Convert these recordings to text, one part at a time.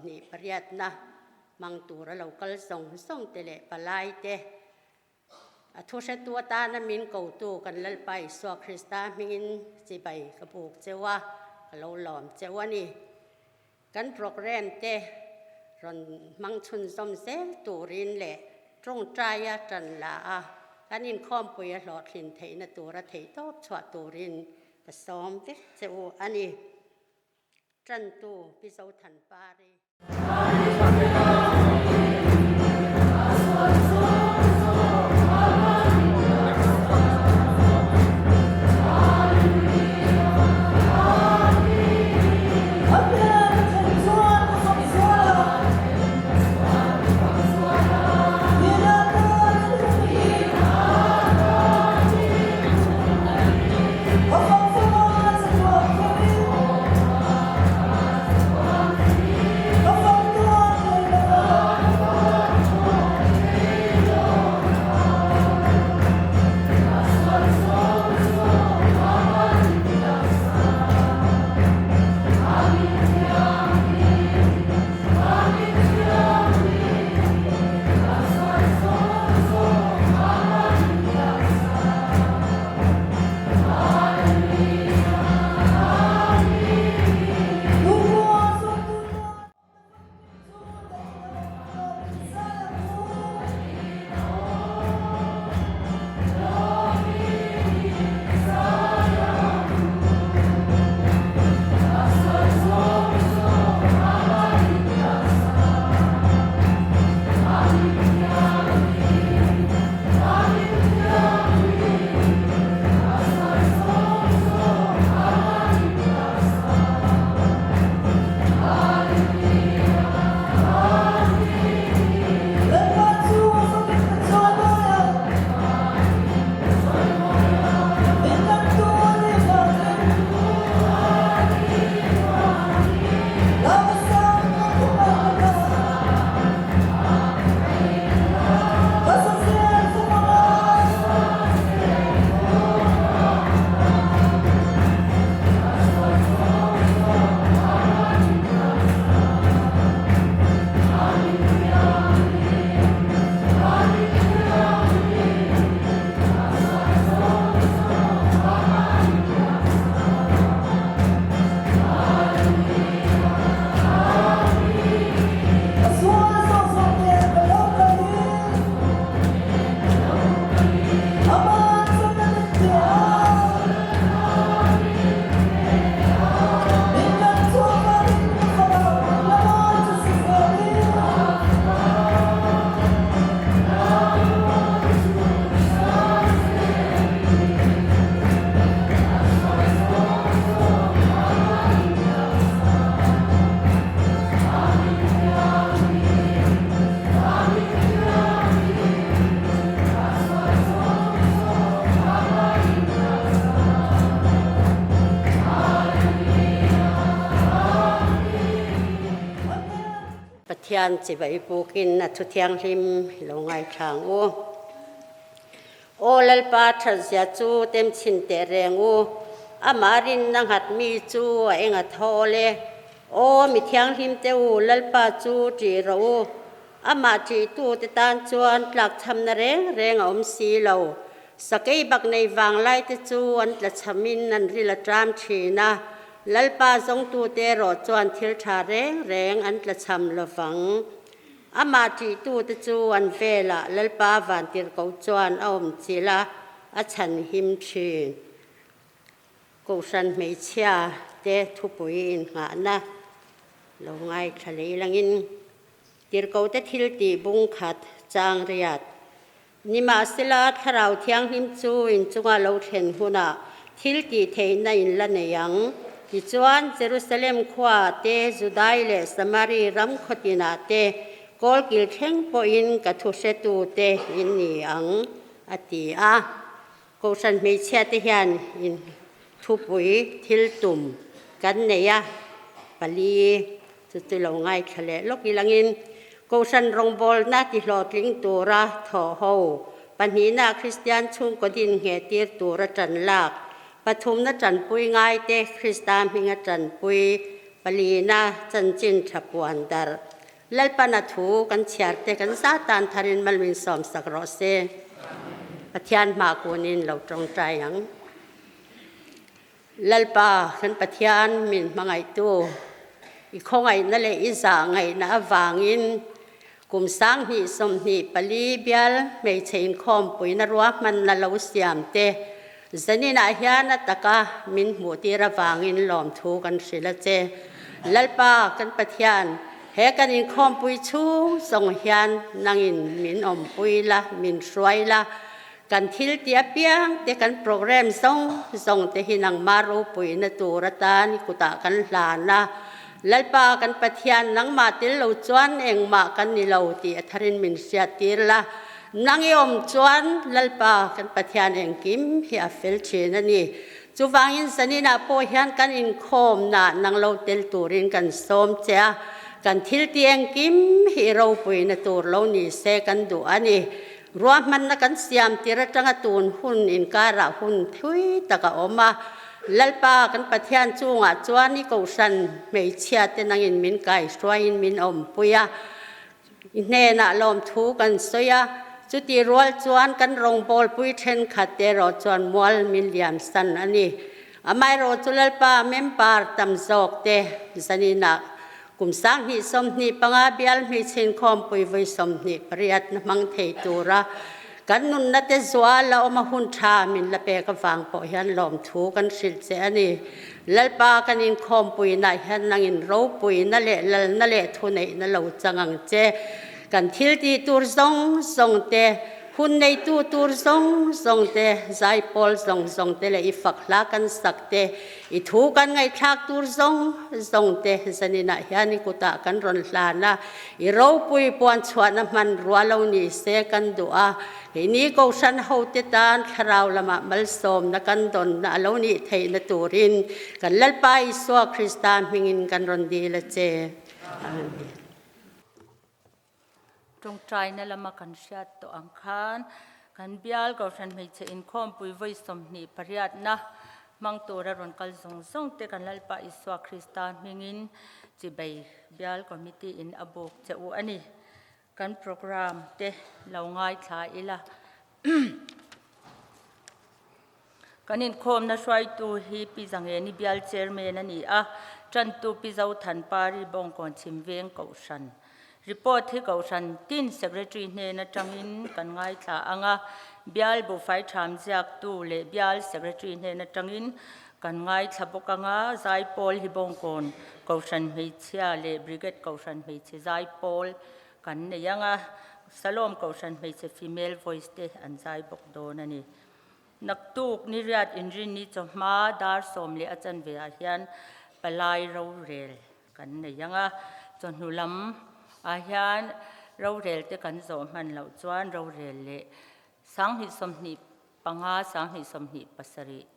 28 na hmang tura lo kal zawng zawng te leh palai te a thu hretu atana min kotu kan Lalpa Isua Krista hmingin chibai ka buk cheu a, ka lo lawm cheu a ni. Kan programme te rawn hmang chhunzawm zel turin leh tawngtaia tan la a, kan inkhawmpui a hlawhtlin theihna tura theihtawp chhuah turin ka sawm vek che u a ni. Tantu Pi Zothanpari. Pathian chibai bukin a thu thianghlim i lo ngaithla ang u. Aw Lalpa thatzia chu temchhin teh reng u, amah rinna nghat mi chu a eng a thawl e. Aw mi thianghlim te u, Lalpa chu ṭih rawh u, amah ṭihtute tan chuan tlakchhamna reng reng a awm si lo. Sakei bak nei vanglai te chu an tlachhamin an ril a ṭam ṭhin a, Lalpa zawngtute erawh chuan thil ṭha reng reng an tlachham lo vang. Amah ṭihtute chu an velah Lalpa vantirhkoh chuan a awm chilh a, a chhan him ṭhin. Kohhran hmeichhia te thupui innghahna lo ngaithla lei langin tirhkohte thil tih bung khat chang riat. Nimahsela, Thlarau Thianghlim chu inchunga lo thlen hunah thil tih theihna in la nei ang. Tichuan, Jerusalem khuaah te, Judai leh Samari ram khawtinah te, kawlkil thleng pawhin ka thuhretute in ni ang, a ti a. Kohhran hmeichhiate hian in thupui thil tum kan nei a, pali chu chu lo ngaithla leh lawk ilangin Kohhran rawngbawlna tihlawhtling tura thawh ho, pahnihna Kristian chhungkaw din ngheh tir tura tan lak, pathumna tanpui ngaite Krista hminga tanpui. Palina chanchin tha puan darh. Lalpan a thu kan chhiar te kan za tan tharin malmin sawmsak rawh se. Pathian hma kunin lo tawngtai ang. Lalpa kan Pathian min hmangaihtu, i khawngaihna leh i zahngaihna avangin kum 2024 bial hmeichhe inkhawmpuina ruahmanna lo siam te zaninah hian a taka min hmuhtir avangin lawmthu kan hrilh a che. Lalpa kan Pathian, he kan inkhawmpui chhung zawng hian nangin min awmpui la, min hruai la, Kan thil tih apiang te kan program zawng zawng te hi nangmah ropuina tur atan i kutah kan hlan a, Lalpa kan Pathian nangmah tel lo chuan engmah kan ni lo tih a tharin min hriat tir la, nang i awm chuan Lalpa kan Pathian engkim hi a fel thin a ni. Chuvangin zaninah pawh hian kan inkhawmnah nang lo tel turin kan sawm che a, kan thil tih engkim hi i ropuina tur lo ni se kan duh a ni. Ruahmanna kan siam tir atanga tun hun inkarah hun thui tak a awm a, Lalpa kan Pathian chungah chuan i kohhran hmeichhia te nangin min kaihruaiin min awmpui a, i hnenah lawmthu kan sawi a, chuti rual chuan kan rawngbawlpui thenkhat te erawh chuan mual min liamsan a ni. Amaherawhchu Lalpa member tam zawk te zaninah Kum 2025 bial hmeichhe inkhawmpui vawi 28 na hmang thei tura kan nunna te zual a awm a hun tha min la pek avang pawh hian lawmthu kan hrilh che a ni. Lalpa kan inkhawmpuinaah hian nangin ropuina leh lalna leh thuneihna lo chang ang che. Kan thil tih tur zawng zawng te, hun neitu tur zawng zawng te, zaipawl zawng zawng te leh i fak hla kan sak te, I thu kan ngaihthlak tur zawng zawng te zaninah hian i kutah kan rawn hlan a, i ropui puan chhuahna hmanrua lo ni se kan duh a, keini Kohhran hote tan thlarau lamah malsawmna kan dawnna a lo nih theihna turin kan Lalpa Isua Krista hmingin kan rawn dil a che. Amen. Tawngtaina lama kan hriat tawh ang khan kan bial Kohhran Hmeichhe Inkhawmpui vawi 28na hmang tura rawn kal zawng zawng te kan Lalpa Isua Krista hmingin chibei bial committee in a buk che u a ni. Kan programme te lo ngaithla ila. Kan inkhawmna hruaitu hi Pi Zangeni bial chairman a ni a, tantu Pi Zothan Pari Bawngkawn Chhimveng Kohhran. Report hi Kohhran tin Secretary hnen atangin kan ngaithla ang a, bial buhfai tham ziaktu leh bial Secretary hnen atangin kan ngaithla bawk ang a, Zaipawl hi Bawngkawn Kohhran Hmeichhia leh Brigade Kohhran Hmeichhe Zaipawl kan nei ang a, Salom Kohhran Hmeichhe Female Voice te an zai bawk dawn a ni. Naktuk niriat inrinni chawhma dar 10:15 ah hian palai rorel kan nei ang a, chawhnu lam ah hian rorel te kan zawh hman loh chuan rorel leh 2025 2027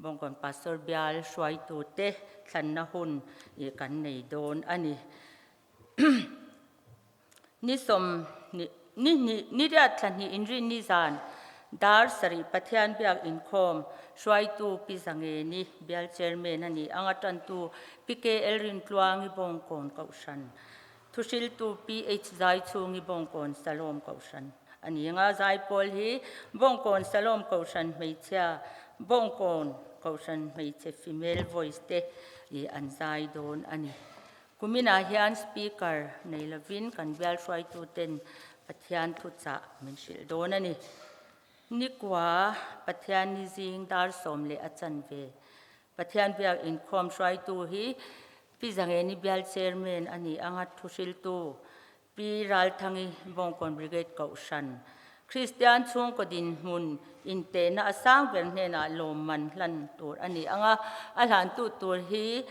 Bawngkawn Pastor bial hruaitute thlanna hun kan nei dawn a ni. Ni 20, ni hnih, ni riat thla hnih inrinni zan dar 7 Pathian biak inkhawm hruaitu Pi Zangeni bial chairman a ni ang a tantu Pi KL Rintluangi Bawngkawn Kohhran thuhriltu PH Zaichhungi Bawngkawn Salom Kohhran a ni ang a Zaipawl hi Bawngkawn Salom Kohhran hmeichhia Bawngkawn Kohhran hmeichhe female voice te an zai dawn a ni. Kuminah hian Speaker nei lovin kan bial hruaituten Pathian thuchah min hrilh dawn a ni. Nikua Pathian ni zing dar 10:15 Pathian biak inkhawm hruaitu hi Pi Zangeni bial Chairman a ni anga thuhriltu Pi Ralthangi Bawngkawn Brigade Kohhran Kristian chhungkaw dinhmun intehna a sang ber hnenah lawmman hlan tur a ni anga a hlantu tur hi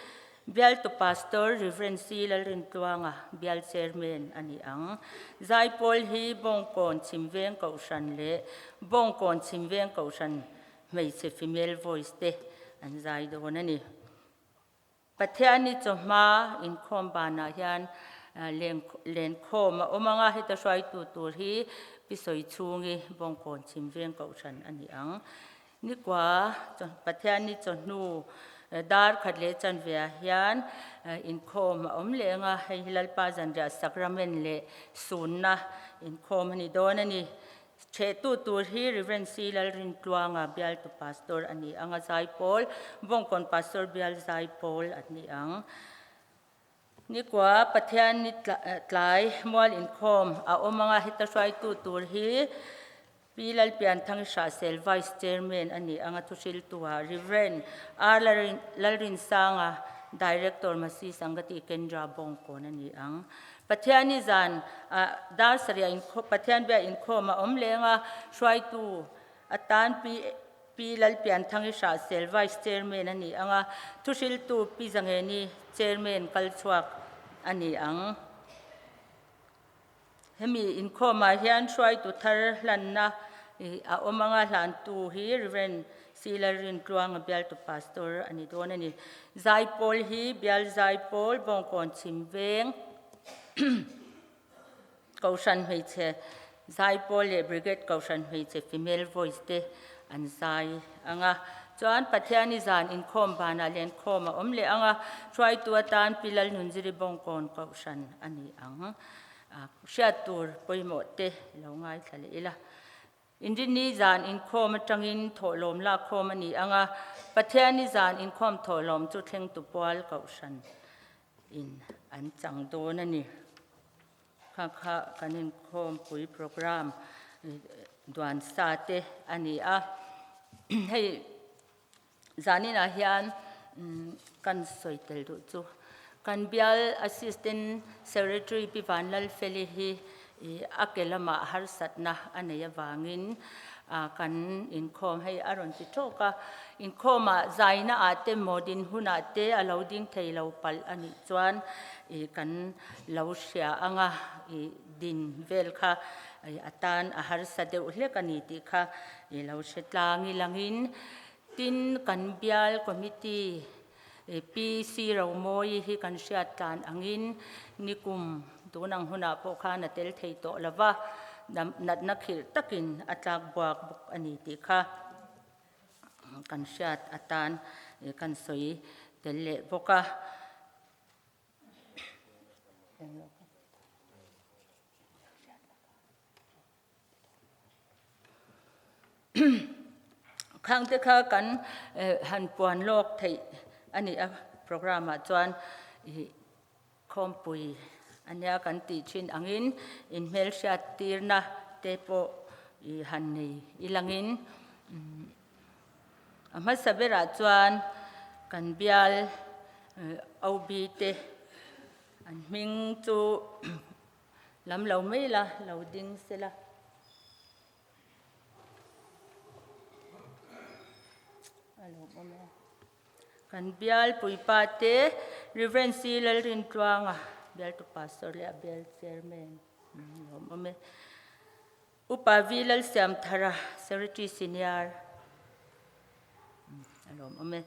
Bialtu Pastor Rev. C. Lalrintluanga bial Chairman a ni ang. Zaipawl hi Bawngkawn Chhimveng Kohhran leh Bawngkawn Chhimveng Kohhran hmeichhe Female Voice te an zai dawn a ni. Pathiani chawhma inkhawm banah hian lenkhawm a awm ang a, heta hruaitu tur hi Pi Sawichhungi Bawngkawn Chhimveng Kohhran a ni ang. Nikua Pathiani chawhnu. Dar khat leh chanve ah hian inkhawm a awm leh ang a, hei hi Lalpa zanriah Sacrament leh sunna inkhawm a ni dawn a ni. Chhehtu tur hi Rev. C. Lalrintluanga bialtu Pastor a ni ang a, Zaipawl, Bawngkawn Pastor bial Zaipawl a ni ang. Nikua Pathian ni tlai mual inkhawm a awm ang a, heta hruaitu tur hi Pi Lalpianthangi Hrahsel Vice Chairman a ni ang a, thuhriltuah Rev. R. Lalrinsanga Director Masi Sangati Kendra Bawngkawn a ni ang. Pathianni zan ah dar sarih Pathian bia inkhawm a awm leng a, hruaitu atan Pi Pi Lalpianthangi Hrahsel Vice Chairman a ni ang a, thuhriltu Pi Zangeni Chairman kal chhuak a ni ang. Hemi inkhawmah hian hruaitu thar hlanna a awm ang a, hlantu hi Rev. C. Lalrintluanga bialtu Pastor a ni dawn a ni. Zaipawl hi Bial Zaipawl, Bawngkawn Chhim Veng, Kohhran hmeichhe Zaipawl leh Brigade Kohhran hmeichhe Female Voice te an zai ang a. Chuan Pathiani zan inkhawm banah lenkhawm a awm leh ang a, hruaitu atan Pi Lalnunziri Bawngkawn Kohhran a ni ang. Hriat tur pawimawh te lo ngaithla leh ila. Inrinni zan inkhawm atangin thawhlawm lakkhawm a ni ang a, Pathiani zan inkhawm thawhlawm chu thlengtu pual Kohhran in an chang dawn a ni. Kha kha kan inkhawmpui programme duan sa te a ni a. Hei zaninah hian kan sawi tel duh chu kan bial Assistant Secretary Pi Vanlalfeli hi a ke lamah harsatna a nei avangin kan inkhawm hei a rawn ti tawk a. Inkhawmah zaina ah te maw dinhmunah te a lo ding thei lo palh a nih chuan kan lo hria ang a, din vel kha a tan a harsa deuh hlek a ni tih kha i lo hre tlang i langin tin kan bial committee PC Romawi hi kan hriat tlan angin nikum tun ang hunah pawh khan a tel thei tawh lo va, natna khirh takin a tlak buak bawk a ni tih kha kan hriat atan kan sawi tel leh bawk a. Khang te kha kan han puan lawk theih a ni a program ah chuan ih khawmpui a nia kan tih thin angin inhmelhriat tirna te pawh ih han nei ilangin a hmasa berah chuan kan bial OB te an hming chu Lam lo mai la, lo ding se la. A lawmawm e. Kan bial puipa te Reverend C. Lalrintluanga, bialtu pastor leh a bial chairman. Lawmawm e. Upa V. Lalsiamthara, Secretary Senior. A lawmawm e.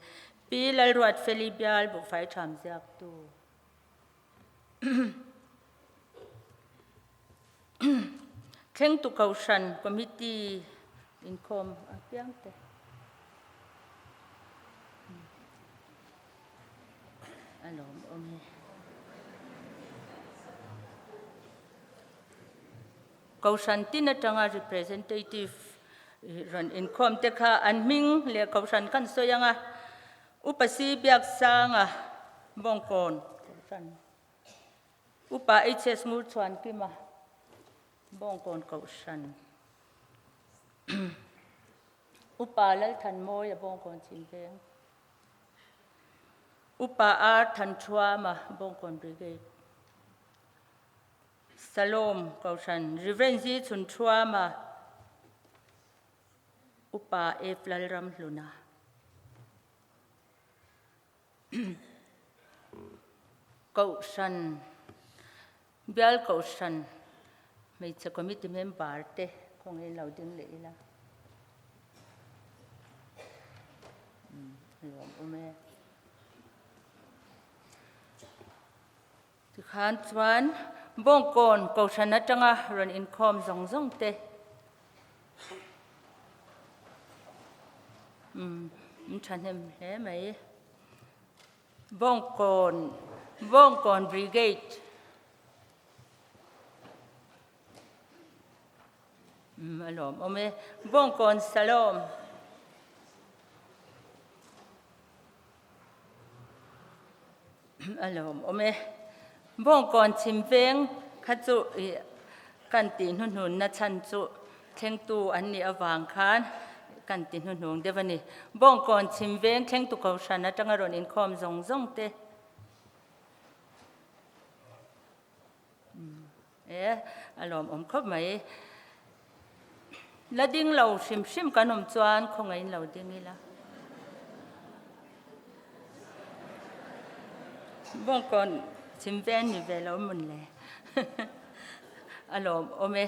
Pi Lalruatfeli bial buhfai tham ziaktu. Thlengtu Kohhran Committee inkhawm a piang te. A lawmawm e. Kohhran tin atanga representative rawn inkhawm te kha an hming leh Kohhran kan sawi ang a. Upa Si Biaksanga Bawngkawn Kohhran, Upa HS Ngurchhuankima Bawngkawn Kohhran, Upa Lalthanmawia Bawngkawn Chhimveng, Upa R Thanthuama Bawngkawn Brigade, Salom Kohhran, Rev Zi Chhunthuama, Upa F Lalramhluna. Kohhran, Bial Kohhran hmeichhe committee member te kawngin lo ding leh ila. Lawmawm e. Tikhan chuan Bawngkawn Kohhran atanga rawn inkhawm zawng zawng te umm an thahnem hle mai. Bawngkawn Bawngkawn Brigade. Umm a lawm awm e. Bawngkawn Salom. A lawm awm e. Bawngkawn chhim veng kha chu ih kan tih hnuhnunna chhan chu thlengtu an nih avang khan kan ti hnuhnung deuh a ni. Bawngkawn chhim veng thlengtu kohhran atanga rawn inkhawm zawng zawng te. E, a lawmawm khawp mai. La ding lo hrim hrim kan awm chuan khawngaihin lo ding ila. Bawngkawn chim ve ni ve lo mun le. A lawmawm e.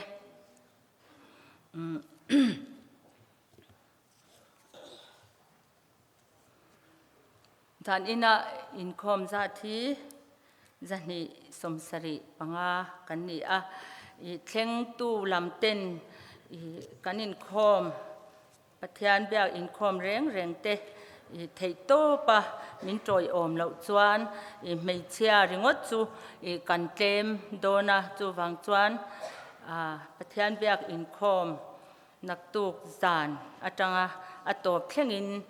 Dan ina inkhawm zat hi 275 kan ni a, i thlengtu lam ten i kan inkhawm Pathian biak inkhawm reng reng te i theih tawp a min tawiawm loh chuan i hmeichhia ringawt chu i kan tlem dawn a, chuvang chuan Pathian biak inkhawm Naktuk zan atanga a tawp thlengin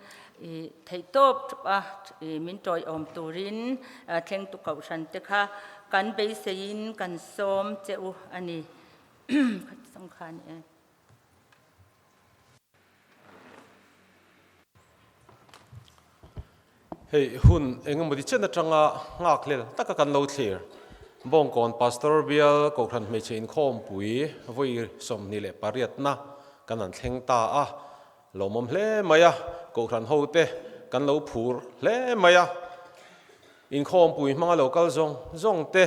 i theihtawp a i min tawiawm turin thlengtu kohhran te kha kan beiseiin kan sawm che u a ni. Hei hun engemaw chen atanga nghak hlel taka kan lo thlir. Bawngkawn Pastor Bial Kohhran Hmeichhe Inkhawmpui vawi 28na kan han thleng ta a, lawmawm hle mai a, Kohhran hote kan lo phur hle mai a. Inkhawmpui hmanga lo kal zawng zawng te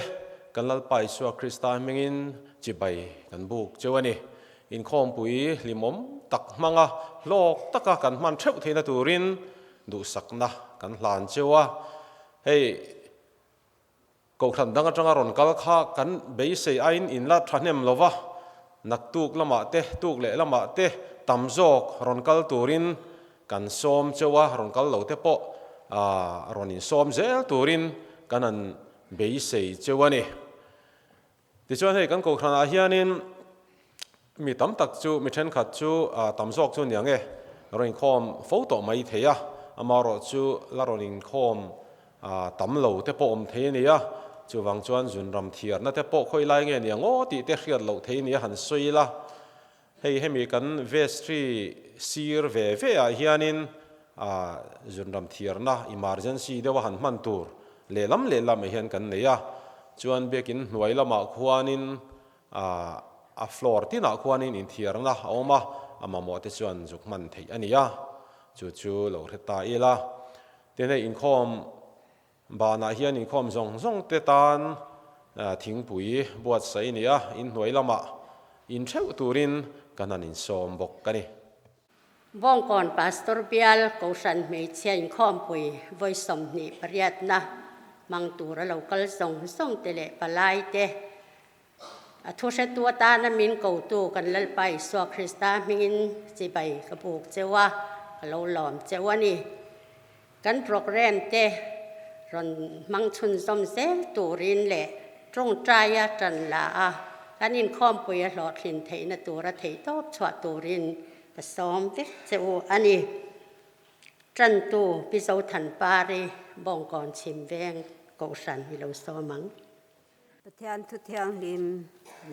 kan Lalpa Isua Krista hmingin chibai kan buk cheu a ni. Inkhawmpui hlimawm tak hmanga hlawk taka kan hman theuh theihna turin duhsakna kan hlan cheu a. Hei Kohhran dang atanga rawn kal kha kan beisei aiin in la thahnem lo va, naktuk lamah te, tuk leh lamah te tam zawk rawn kal turin kan sawm cheu a, rawn kal lo te pawh rawn insawm zel turin kan han beisei cheu a ni. Tichuan hei kan Kohhranah hianin mi tam tak chu, mi thenkhat chu tam zawk chu aniang e, rawn inkhawm fo tawh mai thei a, amaherawh chu la rawn inkhawm tam lo te pawh awm thei a ni a, chuvang chuan zunram thiarna te pawh khawi lai nge aniang aw tih te hriat loh thei a ni a han sawi ila. Hei hemi kan vestry sir ve ve ah hianin zunram thiarna emergency deuha han hman tur lehlam lehlam ah hian kan nei a, chuan biakin hnuai lamah khuanin a floor tinah khuanin inthiarna a awm a, a mamawh te chuan zuk hman theih a ni a, chu chu lo hre ta ila. Tin hei inkhawm Banah hian inkhawm zawng zawng te tan thingpui buatsaih a ni a, inhnuai lamah intheuh turin kan han insawm bawk a ni. Bawngkawn Pastor Bial Kohhran Hmeichhia Inkhawmpui vawi 28na hmang tura lo kal zawng zawng te leh palai te a thu hretu atana min kotu kan Lalpa Isua Krista hmingin chibai ka buk cheu a, ka lo lawm cheu a ni. Kan programme te rawn hmang chhunzawm zel turin leh tawngtaia tan la a, kan inkhawmpui a hlawhtlin theihna tura theihtawp chhuah turin ka sawm vek che u a ni. Tantu Pi Zothanpari Bawngkawn Chhim Veng Kohhran i lo sawm ang. Pathian thu thianghlim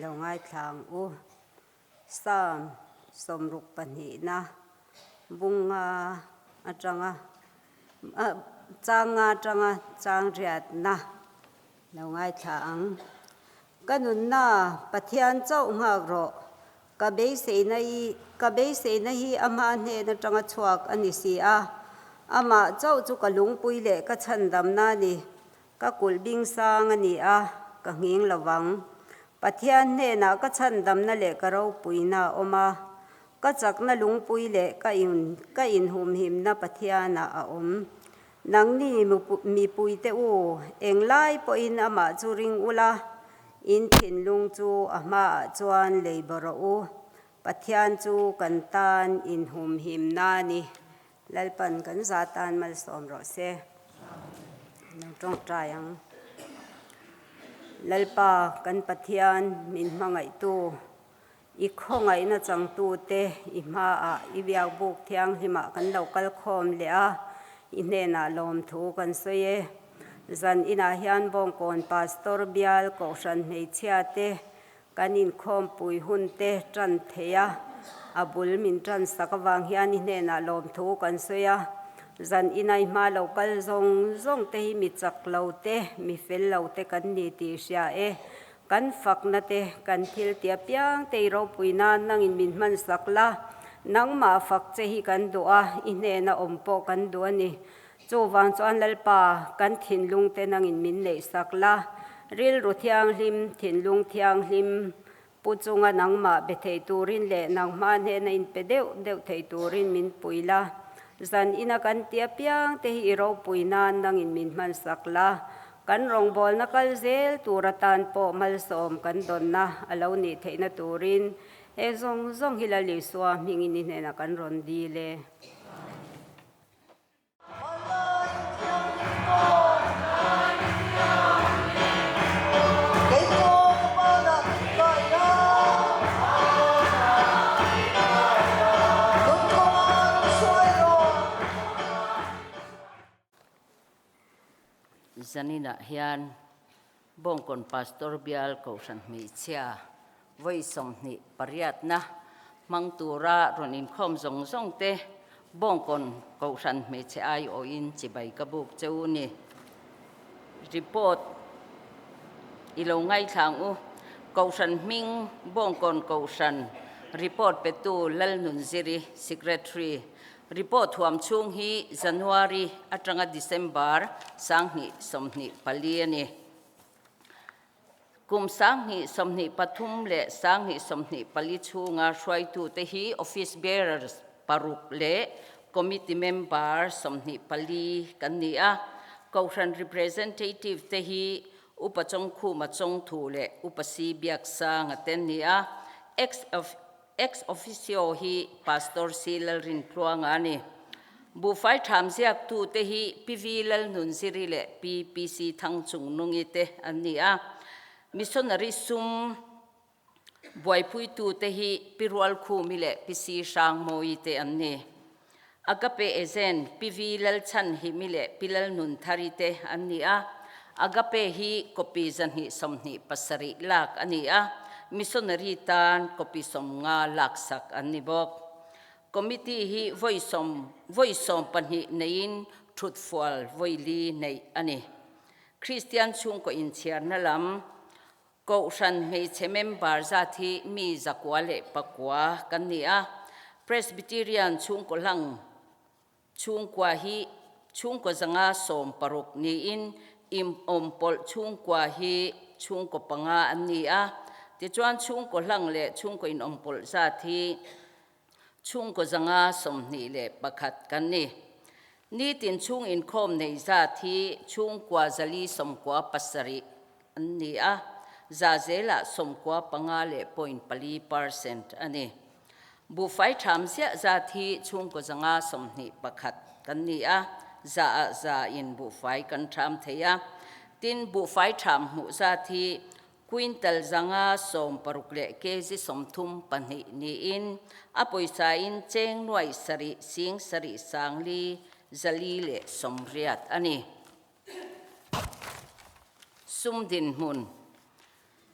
lo ngaithla ang u. Psalm 62na bunga atanga changa atanga chang riatna lo ngaithla ang. Ka nunna Pathian chauh nghak rawh, ka beiseina hi ka beiseina hi ama hnen atanga chhuak a ni si a, amah chauh chu ka lungpui leh ka chhandamna a ni. Ka kulh bing sang a ni a, ka nghing lo vang. Pathian hnenah ka chhandamna leh ka ropuina a awm a, ka chakna lungpui leh ka in ka inhumhimna Pathianah a awm. Nangni mipuite u, englai pawhin amah chu ring ula, in thinlung chu a hmaah chuan lei baw rawh u. Pathian chu kan tan inhumhimna a ni. Lalpan kan za tan malsawm rawh se. Lo tawngtai ang. Lalpa kan Pathian min hmangaihtu, i khawngaihna changtute i hmaah i biakbuk thianghlimah kan lo kal khawm leh a, i hnenah lawmthu kan sawi e. Zan inah hian Bawngkawn Pastor bial Kohhran hmeichhiate Kan inkhawmpui hunte tan thei a, a bul min tan sak avang hian i hnenah lawmthu kan sawi a. Zan inai hma lo kal zawng zawng te hi mi chak lo te, mi fel lo te kan ni tih hria e. Kan fakna te, kan thil ti apiang te i ropui nan nangin min hman sak la, nangmah fak che hi kan duh a, i hnena awm pawh kan duh a ni. Chuvang chuan Lalpa, kan thinlung te nangin min neih sak la, rilru thianghlim, thinlung thianghlim, pu chunga nangmah be thei turin leh nangmah hnena inpe deuh deuh thei turin min pui la. Zan ina kan ti apiang te hi i ropui nan nangin min hman sak la, kan rawngbawlna kal zel tur atan pawh malsawm kan dawnna a lo nih theihna turin he zawng zawng hi Lal Isua hmingin i hnenah kan rawn dil e. Zaninah hian Bawngkawn Pastor Bial Kohhran Hmeichhia vawi 28na hmang tura rawn inkhawm zawng zawng te Bawngkawn Kohhran Hmeichhe aiawhin chibai ka buk che u ni. Report i lo ngaithla ang u. Kohhran hming Bawngkawn Kohhran report petu Lalnunziri, Secretary. Report huam chhung hi January atanga December 2024 a ni. Kum 2023 leh 2024 chhunga hruaitute hi Office Bearers paruk leh Committee Member 24 kan ni a. Kohhran Representative te hi Upa Chawngkhuma Chawngthu leh Upa Si Biaksanga te an ni a. Ex Officio hi Pastor Si Lalrintluanga a ni. Buhfai tham ziaktute hi Pi Vi Lalnunziri leh Pi PC Thangchungnungi te an ni a. Missionary sum buaipuitute hi Pi Rualkhumi leh Pi Si Hrangmawii te an ni. Agape Agent Pi Vi Lalchhanhimi leh Pi Lalnunthari te an ni a. Agape hi copy 227 lak a ni a, missionary tan copy 50 laksak an ni bawk. Committee hi vawi sawm vawi 12 neiin thutfual vawi li neih a ni. Kristian chhungkaw inchhiarna lam Kohhran hmeichhe member zat hi mi 109 kan ni a. Presbyterian chhungkaw hlang chhungkua hi chhungkaw 160 niin Imawmpawlh chhungkua hi chhungkaw panga an ni a. Tichuan chhungkaw hlang leh chhungkaw inawmpawlh zat hi Chhungkaw 121 kan ni. Nitin chhung inkhawm nei zat hi chhungkua 497 an ni a, za zelah 95 leh point pali percent a ni. Buhfai tham ziah zat hi chhungkaw 121 kan ni a, za ah za in buhfai kan tham thei a. Tin, buhfai tham hmuh zat hi Quintal 160 leh kg 32 niin a pawisa in cheng nuaih sarih sing sarih sang li zali leh 80 a ni. Sum dinhmun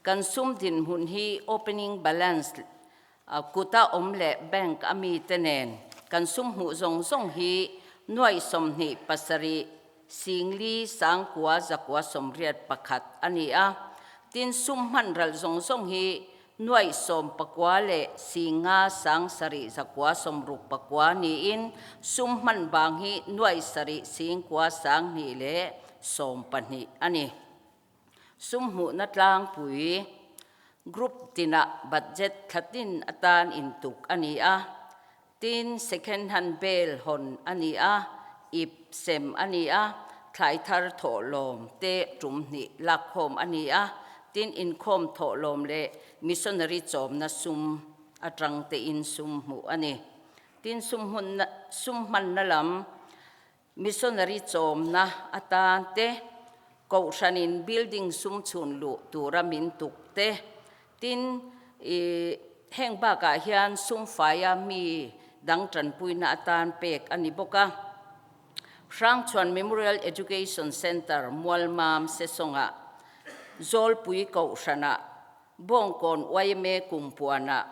Kan sum dinhmun hi opening balance kuta awm leh bank a mite nen kan sum hmuh zawng zawng hi nuaih 27 singli sangkua zakua 81 a ni a. Tin, sum hman ralh zawng zawng hi nuaih 19 leh singa sang sarih zakua 69 niin sum hman bang hi nuaih sarih singkua sang hnih leh 12 a ni. Sum hmuhna tlangpui group tinah budget thlatin atan intuk a ni a, tin second hand bel hawn a ni a, ip sem a ni a, thlai thar thawhlawm te tum hnih lakkhawm a ni a, tin inkhawm thawhlawm leh missionary chawmna sum atang tein sum hmuh a ni. Tin sum hmunna sum hmanna lam Missionary chawmna atan te, Kohhranin building sum chhun luh tura min tuk te, tin, i heng bakah hian sum faia mi dang tanpuina atan pek a ni bawk a. Hrangchhuan Memorial Education Centre, Mualmam, Sesawngah, Zawlpui Kohhranah, Bawngkawn yma Kumpuanah,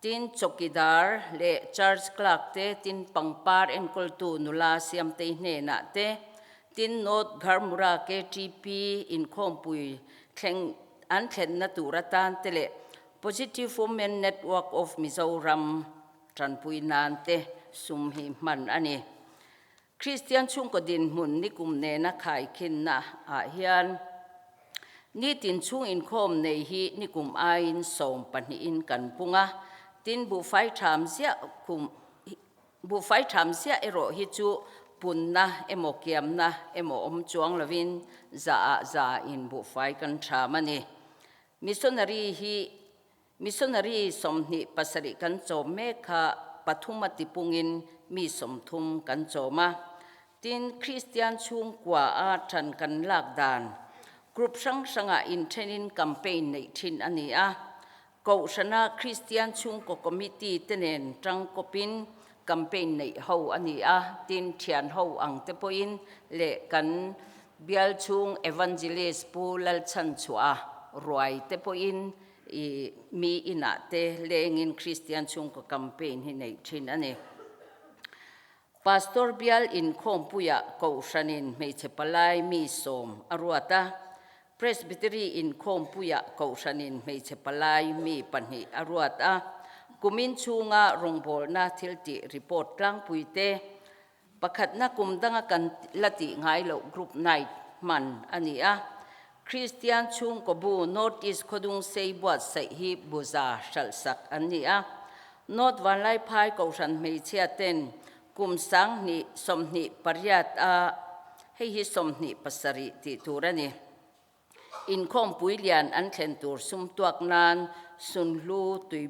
Tin, chawkidar leh church clerk te, tin pangpar enkawltu nula Siamtei hnenah te, tin North Gharmura KTP inkhawmpui thleng an thlenna tur atan te leh Positive Women Network of Mizoram tanpui nan te sum hi hman a ni. Kristian chhungkaw dinhmun nikum nena khaikhinna ah hian nitin chhung inkhawm nei hi nikum aiin sawmpahnihin kan pung a, tin buhfai tham ziah kum buhfai tham ziah erawh hi chu punna emaw kiamna emaw awm chuang lovin za ah za in buhfai kan tham a ni. Missionary hi Missionary 27 kan chawm mek kha pathum a tipungin mi 30 kan chawm a. Tin, Kristian chhungkua a ṭan kan lak dan group hrang hrangah inṭhenin campaign neih ṭhin a ni a. Kohhrana Kristian chhungkaw committee te nen ṭangkawpin campaign neih ho a ni a. Tin, ṭhian ho ang te pawhin leh kan bial chhung Evangelist Pu Lalchhanchhuah ruai te pawhin I mi inah te lengin Kristian chhungkaw campaign hi neih thin a ni. Pastor bial inkhawmpuiah Kohhranin hmeichhe palai mi 10 a ruat a, Presbytery inkhawmpuiah Kohhranin hmeichhe palai mi pahnih a ruat a, kumin chhunga rawngbawlna thiltih report tlangpui te, Pakhatna kum danga kan la tih ngai loh group night hman a ni a. Kristian chhungkaw bu North East Khawdung sei buatsaih hi buza hralhsak an ni a. North Vanlaiphai Kohhran hmeichhia ten kum 2028 a hei hi 27 tih tur a ni. Inkhawmpui lian an thlen tur sum tuak nan sunhlu tui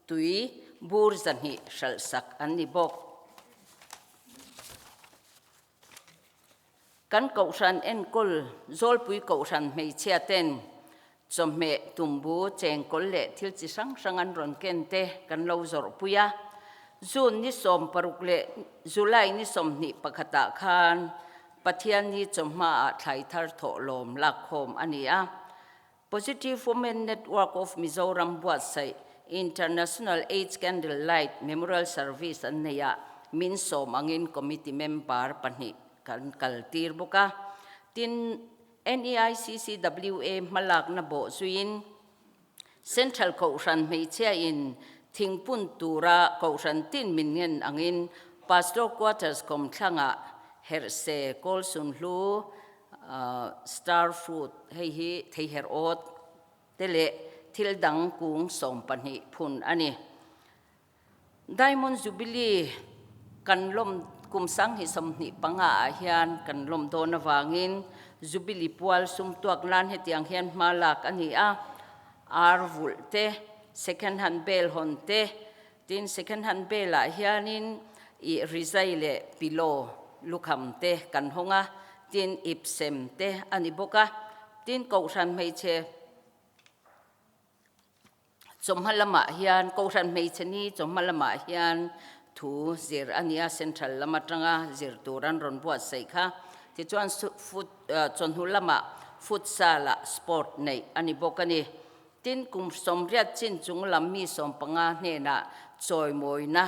tui bur 200 hralhsak an ni bawk. Kan Kohhran enkawl Zawlpui Kohhran hmeichhia ten chawhmeh tumbu chengkawl leh thil chi hrang hrang an rawn ken te kan lo zawrhpui a. June ni 16 leh July ni 21 ah khan Pathian hi chawhmaah thlai thar thawh lawm lakkhawm a ni a. Positive Women Network of Mizoram buatsaih International AIDS Candle Light Memorial Service an nei a, min sawm angin committee member pahnih kan kal tir bawk a. Tin, NEICCWA hmalakna bawh zuiin Central Kohhran hmeichhia in thingpun tura Kohhran tin min ngen angin Pastor Quarters kawmthlangah herhse Kawlsunhlu, Star Fruit, hei hi theiher awt te leh thil dang kung 12 phun a ni. Diamond Jubilee kan lawm kum 2025 ah hian kan lawm dawn avangin Jubilee pual sum tuak nan hetiang hian hma lak a ni a, ar vulh te, second hand bel hawn te, tin second hand bel ah hianin ih rizai leh pillow lukham te kan hawng a, tin ip sem te a ni bawk a, tin kohhran hmeichhe Chawhma lamah hian Kohhran hmeichhe ni chawhma lamah hian thu zir a nia, Central lam atanga zir tur an rawn buatsaih kha. Tichuan foot chawhnu lamah futsal ah sport neih a ni bawk a ni. Tin, kum 80 chin chung lam mi 15 hnenah chawimawina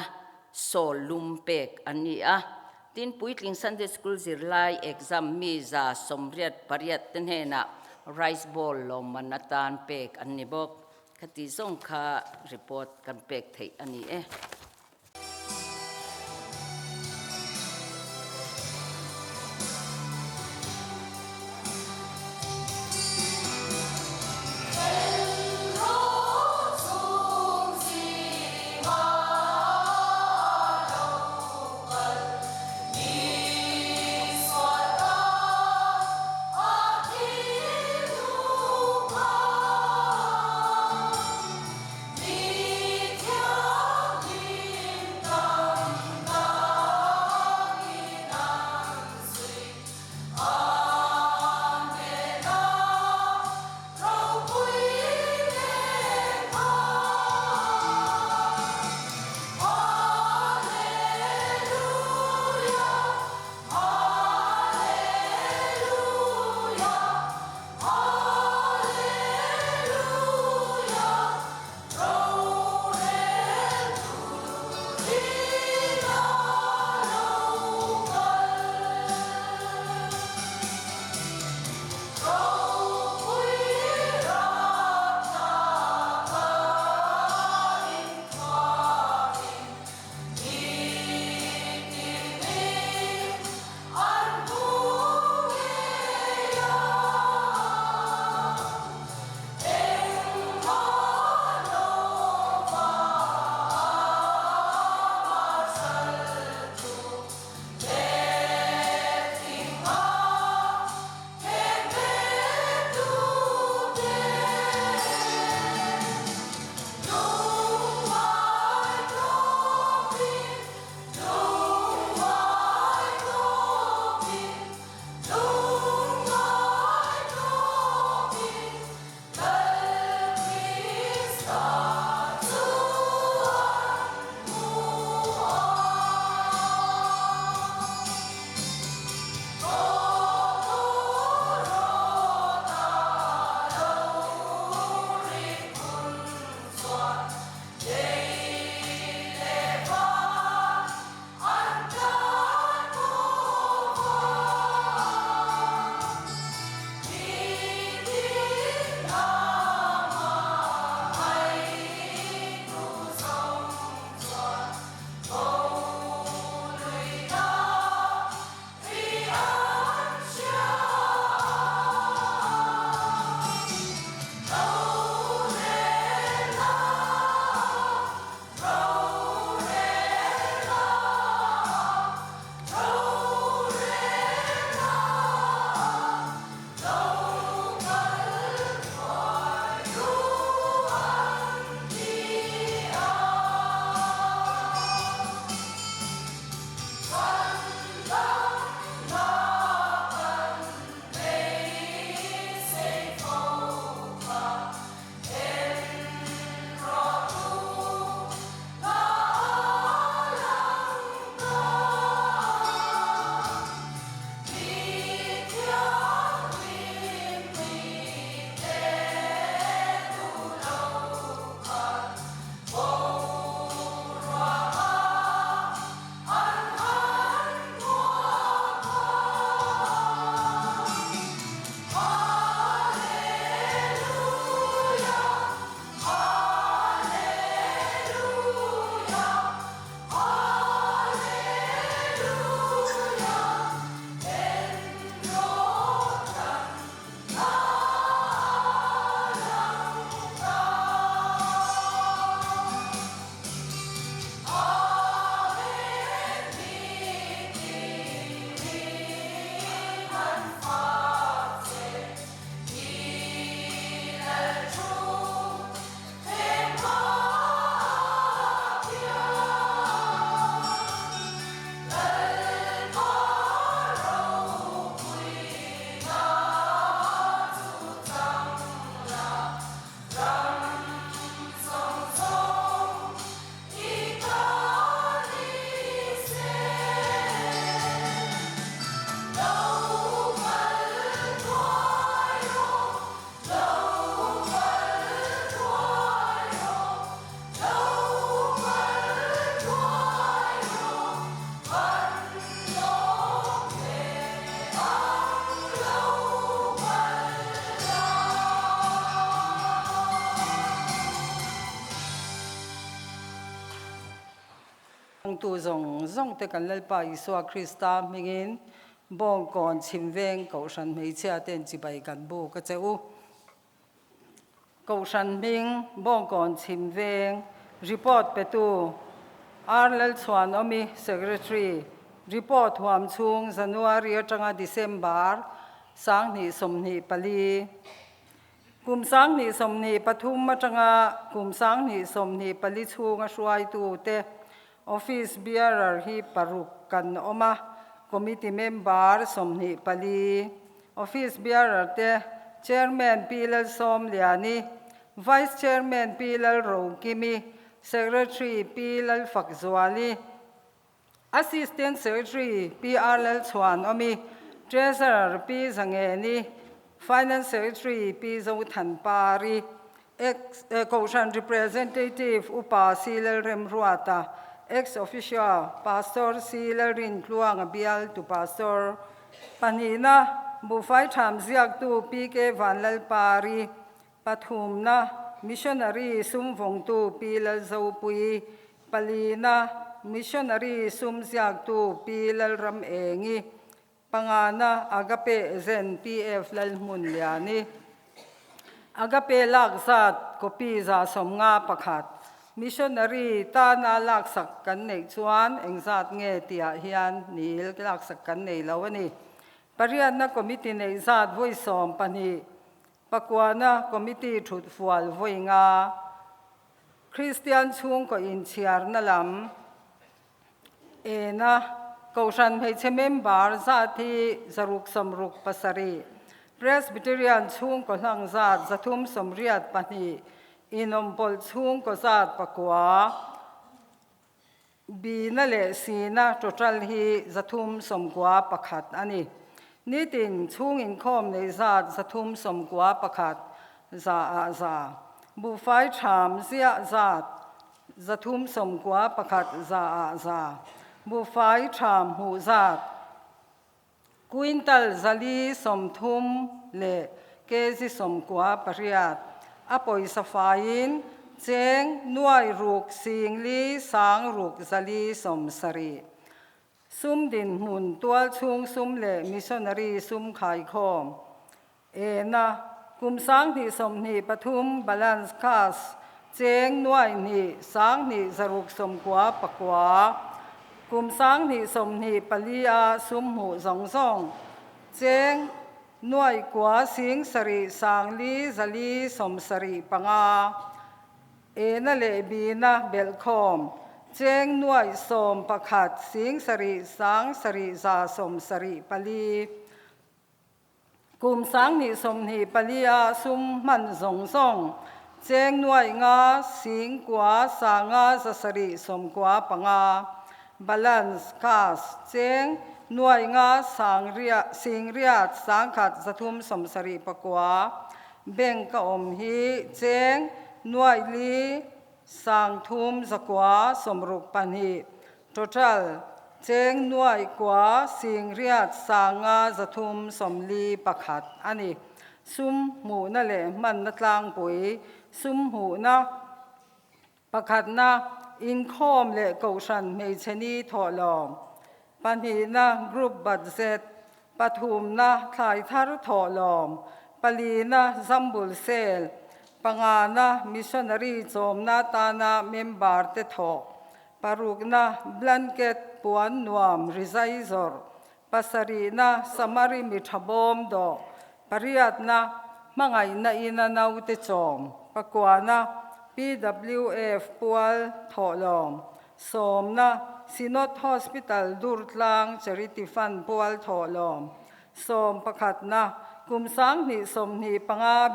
sawl lum pek an ni a. Tin, puitling Sunday School zirlai exam mi 188 te hnenah rice bowl lawmman atan pek an ni bawk. Khati zawng kha report kan pek theih a ni e. Tu zawng zawng te kan Lalpa Isua Krista hmingin Bawngkawn Chhimveng Kohhran hmeichhia ten chibai kan buk a che u. Kohhran hming Bawngkawn Chhimveng report petu R Lalchhuanawmi Secretary report huam chhung January atanga December 2024. Kum 2023 atanga kum 2024 chhunga hruaitute Office Bearer hi paruk kan awm a, Committee Member 24. Office Bearer te Chairman Pi Lalsawmliani, Vice Chairman Pi Lalrokimi, Secretary Pi Lalfakzuali, Assistant Secretary Pi R Lalchhuanawmi, Treasurer Pi Zangeni, Finance Secretary Pi Zothanpari, Ex Kohhran Representative Upa C Lalremruata, Ex Officio Pastor C Lalrintluanga bial tu Pastor pahnihna Buhfai Tham ziaktu Pi K Vanlalpari, Pathumna, Missionary sum vawngtu Pi Lalzopui, Palina, Missionary sum ziaktu Pi Lalramengi, Pangana, Agape Zen PF Lalhmun Liani, Agape lak zat copy 151, Missionary tana laksak kan neih chuan engzat nge tihah hian nil laksak kan nei lo a ni. Pariatna Committee neih zat vawi 12, Pakuana Committee thut fual vawi nga, Kristian chhungkaw inchhiarna lam ena Kohhran hmeichhe member zat hi 667, Presbyterian chhungkaw hlang zat 382, inawmpawlh chhungkaw zat pakua, Bina leh Sina total hi 391 a ni. Nitin chhung inkhawm nei zat 391 za ah za. Buhfai tham ziah zat 391 za ah za. Buhfai tham hmuh zat Quintal 430 leh kg 98 a pawisa faiin cheng nuai ruk singli sang ruk 470. Sum dinhmun tual chhung sum leh missionary sum khaikhawm ena kum 2023 balance cash cheng nuai hnih sang hnih zaruk 99. Kum 2024 a sum hmuh zawng zawng cheng nuai kua sing sarih sang li 475. Ena leh bina belhkhawm cheng nuai 11 sing sarih sang sarih 174. Kum 2024 a sum hman zawng zawng cheng nuai nga sing kua sanga 795. Balance cash cheng nuai nga sang ria sing riat sang khat 379. Bank a awm hi cheng nuai li sang thum 962. Total cheng nuai kua sing riat sanga 341 a ni. Sum hmuhna leh hmanna tlangpui sum hmuhna pakhatna inkhawm leh kohhran hmeichhe ni thawhlawm pahnihna group budget pathumna thlai thar thawhlawm palina zambul sel pangana missionary chawmna tana member te thawh parukna blanket puan nuam rizai zawrh pasarihna samari mi tha bawm dawh pariatna hmangaihna ina naute chawm pakuana PWF pual thawhlawm sawmna Synod Hospital Durtlang Charity Fund pual thawhlawm sawm pakhatna kum 2025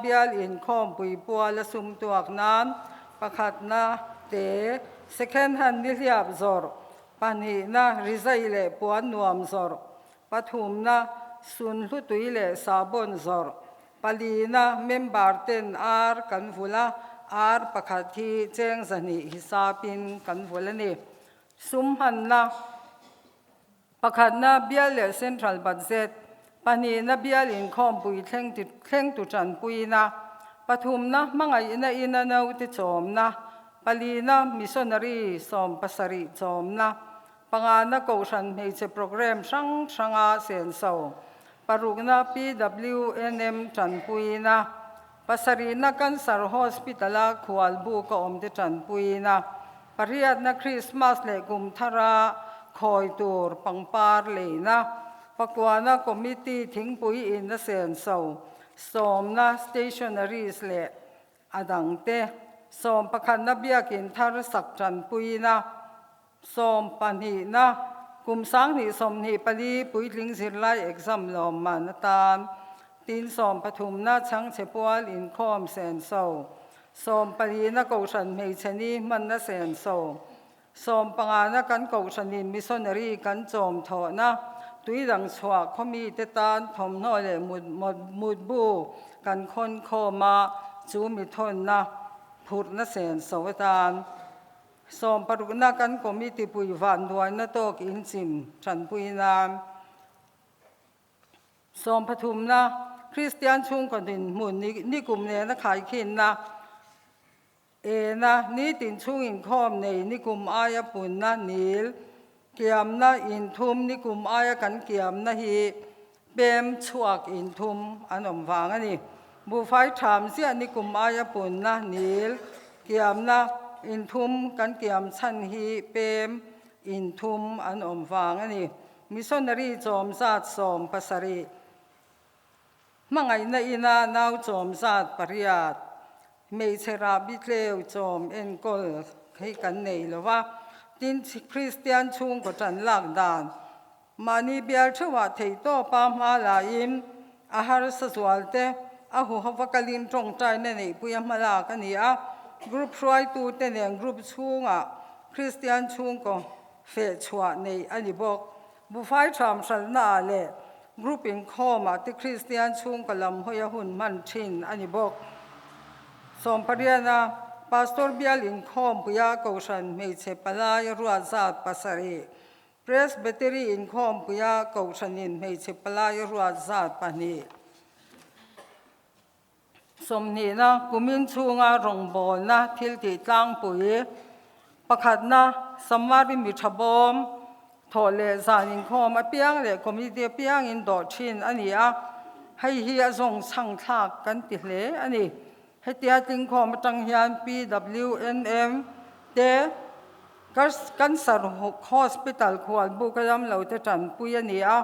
bial inkhawm pui pual a sum tuak nan pakhatna te second hand nihliap zawrh pahnihna rizai leh puan nuam zawrh pathumna sun hlutui leh sabon zawrh palina member ten ar kan vula ar pakhat hi cheng zahnih hisapin kan vul a ni. Sum hmanna pakhatna bial leh central budget pahnihna bial inkhawm pui thleng thleng tu tanpuina pathumna hmangaihna ina naute chawmna. Palina missionary 70 chawmna, pangana kohhran hmeichhe programme hrang hranga senso, parukna PWNM tanpuina, pasarihna Cancer Hospital-a khual buk a awmte tanpuina, pariatna Christmas leh kum thara khawi tur pangpar leina, pakuana committee thingpui inna senso, sawmna stationaries leh A dangte, 11na biakin thar sak tanpuina, 12na kum 2024 puitling zirlai exam lawmman atan, tin 13na chhangchhe pual inkhawm senso, 14na kohhran hmeichhe ni hmanna senso, 15na kan kohhranin missionary kan chawm thawhna, tui dang chhuah khawmite tan thawmhnaw leh mutbu kan khawn khawm a, chu mi thawnna phurhna senso atan. 16na kan committee pui vanduaina tawk inchim tanpui nan. 13na Kristian chhungkaw dinhmun nikum nena khaikhinna. Ena, nitin chhung inkhawm nei nikum aia punna nil kiamna inthum nikum aia kan kiamna hi pem chhuak inthum an awm vang a ni. Buhfai tham ziah nikum aia punna nil kiamna inthum kan kiam chhan hi pem inthum an awm vang a ni. Missionary chawm zat 17. Hmangaihna ina nau chawm zat pariat, hmeichhe rahbi tleu chawm enkawl hi kan nei lo va, tin Kristian chhungkaw tan lak dan mahni bial theuhah theihtawpa hma laiin a harsa zualte a huhova kalin tawngtaina neihpuia hma lak a ni a, group hruaitute nen group chhungah Kristian chhungkaw fehchhuah neih a ni bawk. Buhfai tham hralhnaah leh group inkhawmah te Kristian chhungkaw lam hawia hun hman thin a ni bawk. Sawmpariana Pastor bial inkhawmpuia Kohhran hmeichhe palai ruat zat pasarih, Presbytery inkhawmpuia Kohhranin hmeichhe palai ruat zat pahnih. 20na kumin chhunga rawngbawlna thil tih tlangpui pakhatna Samari mi tha bawm thawh leh zan inkhawm apiang leh committee apiangin dawh thin a ni a, hei hi a zawng chhang thlak kan ti hle a ni. Hetia tlingkhawm atang hian PWNM te Cancer Hospital khualbuk a ram lo te tanpui a ni a.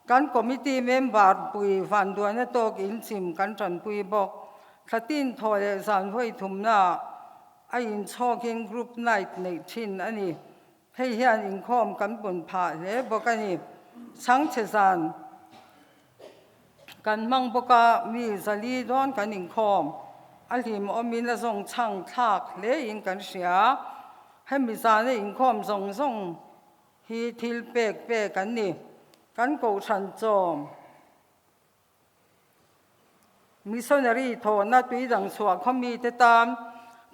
Kan committee member pui vanduaina tawk in chim kan tanpui bawk. Thlatin thaw leh zan vawi thumna a inchhawkin group night neih thin a ni. Hei hian inkhawm kan pun phah hle bawk a ni. Chhangchhe zan kan hmang bawk a, mi zali dawn kan inkhawm. A hlim awmin a zawng chhang thlak hle in kan hria. Hemi zana inkhawm zawng zawng hi thil pek pek an ni. Kan kohhran chawm missionary thawhna tui dang chhuah khaw mite tan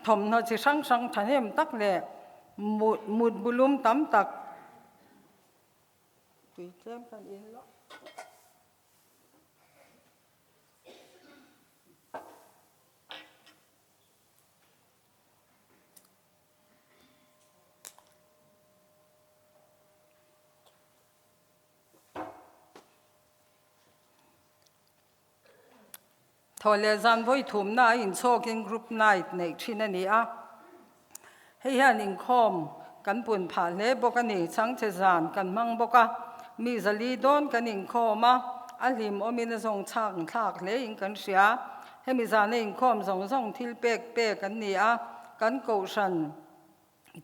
thawmhnaw chi hrang hrang thahnem tak leh mut bulum tam tak tui tlem kan in loh. Thaw leh zan vawi thumna a inchhawkin group night neih thin a ni a, hei hian inkhawm kan pun phah hle bawk a ni. Chhangchhe zan kan hmang bawk a, mi zali dawn kan inkhawm a, a hlim awmin a zawng chhak thlak hlein kan hria. Hemi zana inkhawm zawng zawng thil pek pek an ni a, kan kohhran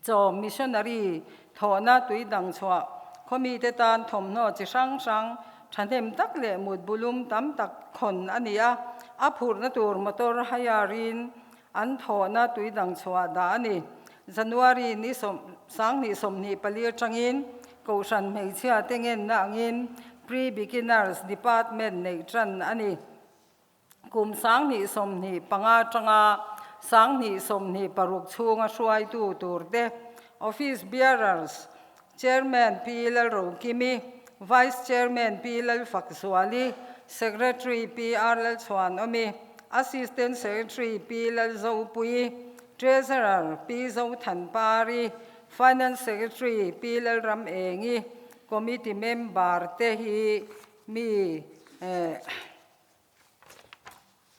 chawm missionary thawhna tui dang chhuah khawmite tan thawmhnaw chi hrang hrang thahnem tak leh mut bulum tam tak khawn a ni a, a phurhna tur motor hire-in an thawhna tui dang chhuah dah a ni. January ni 2024 atangin kohhran hmeichhia te ngenna angin Pre-Beginners Department neih tan a ni. Kum 2025 atanga 2026 chhunga hruaitu turte Office Bearers, Chairman Pi Lalrokimi, Vice Chairman Pi Lalfakzuali, Secretary Pi R Lalchhuanawmi, Assistant Secretary Pi Lalzopui, Treasurer Pi Zothanpari, Finance Secretary Pi Lalramengi, Committee member te hi mi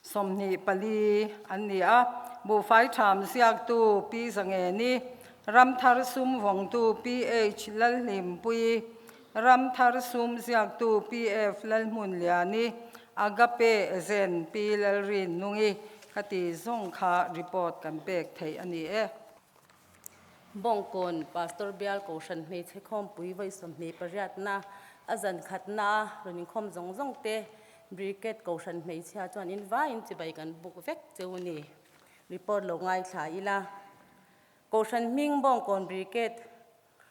24 an ni a. Buhfai tham ziaktu Pi Zangeni, Ramthar sum vawngtu PH Lalhlimpui, Ramthar sum ziaktu PF Lalhmunliani, Agape Agent Pi Lalrinnungi khati zawng kha report kan pek theih a ni e. Bawngkawn Pastor Bial Kohhran hmeichhe khawmpui vawi 28na a zan khatna rawn inkhawm zawng zawng te Brigade Kohhran hmeichhia chuan in vaiin chibai kan buk vek cheu a ni. Report lo ngaithla ila. Kohhran hming Bawngkawn Brigade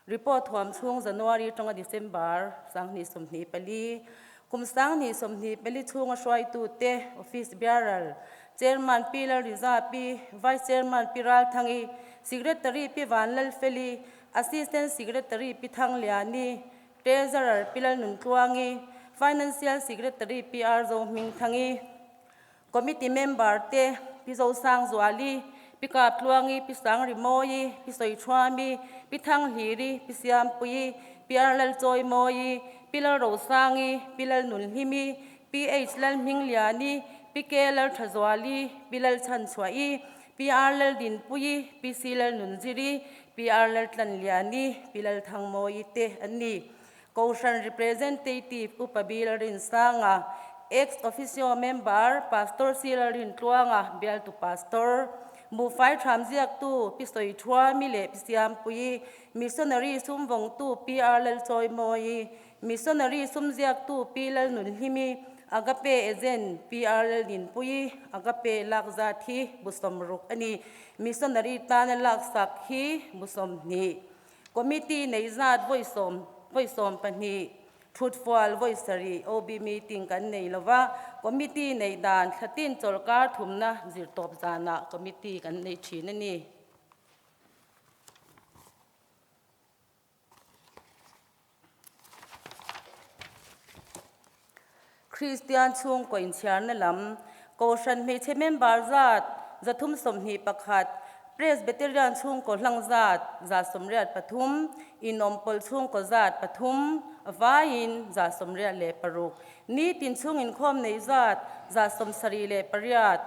Report thuam chhung January atanga December 2024, kum 2024 chhunga hruaitute Office Bearer, Chairman Pi Lalriza Pi, Vice Chairman Pi Ralthangi, Secretary Pi Vanlalfeli, Assistant Secretary Pi Thangliani, Treasurer Pi Lalnuntluangi, Financial Secretary Pi R Zohmingthangi. Committee member te Pi Zosangzuali, Pi Kaptluangi, Pi Sangrimawi, Pi Sawichhuami, Pi Thanghliri, Pi Siampuii, Pi Arlalchawimawi, Pi Lalrosangi, Pi Lalnunhlimi, Pi H Lalhmingliani, Pi K Lalthazuali, Pi Lalchhanchhuahi, Pi R Laldinpuii, Pi C Lalnunziri, Pi R Laltlanliani, Pi Lalthangmawi te an ni. Kohhran Representative Upa Bill Rinsanga, Ex Officio Member Pastor Sila Rintluanga, Bialtu Pastor, Buhfai Thramziaktu Pi Sawichhuami leh Pi Siampuii, Missionary Sumvawngtu Pi R Lalchawimawi, Missionary Sumziaktu Pi Lalnunhlimi, Agape Agent Pi R Laldinpuii, Agape Lakzat hi bu 60 a ni. Missionary tana laksak hi bu 20. Committee nei zat vawi sawm vawi 12, thutfual vawi 7 OB meeting kan nei lova, committee nei dan thlatin chawlkar thumna zir tawp zanah committee kan nei thin a ni. Kristian chhungkaw inchhiarna lam, Kohhran hmeichhe member zat 321, Presbyterian chhungkaw hlang zat 183, inawmpawl chhungkaw zat pathum, vaiin 186, nitin chhung inkhawm nei zat 78,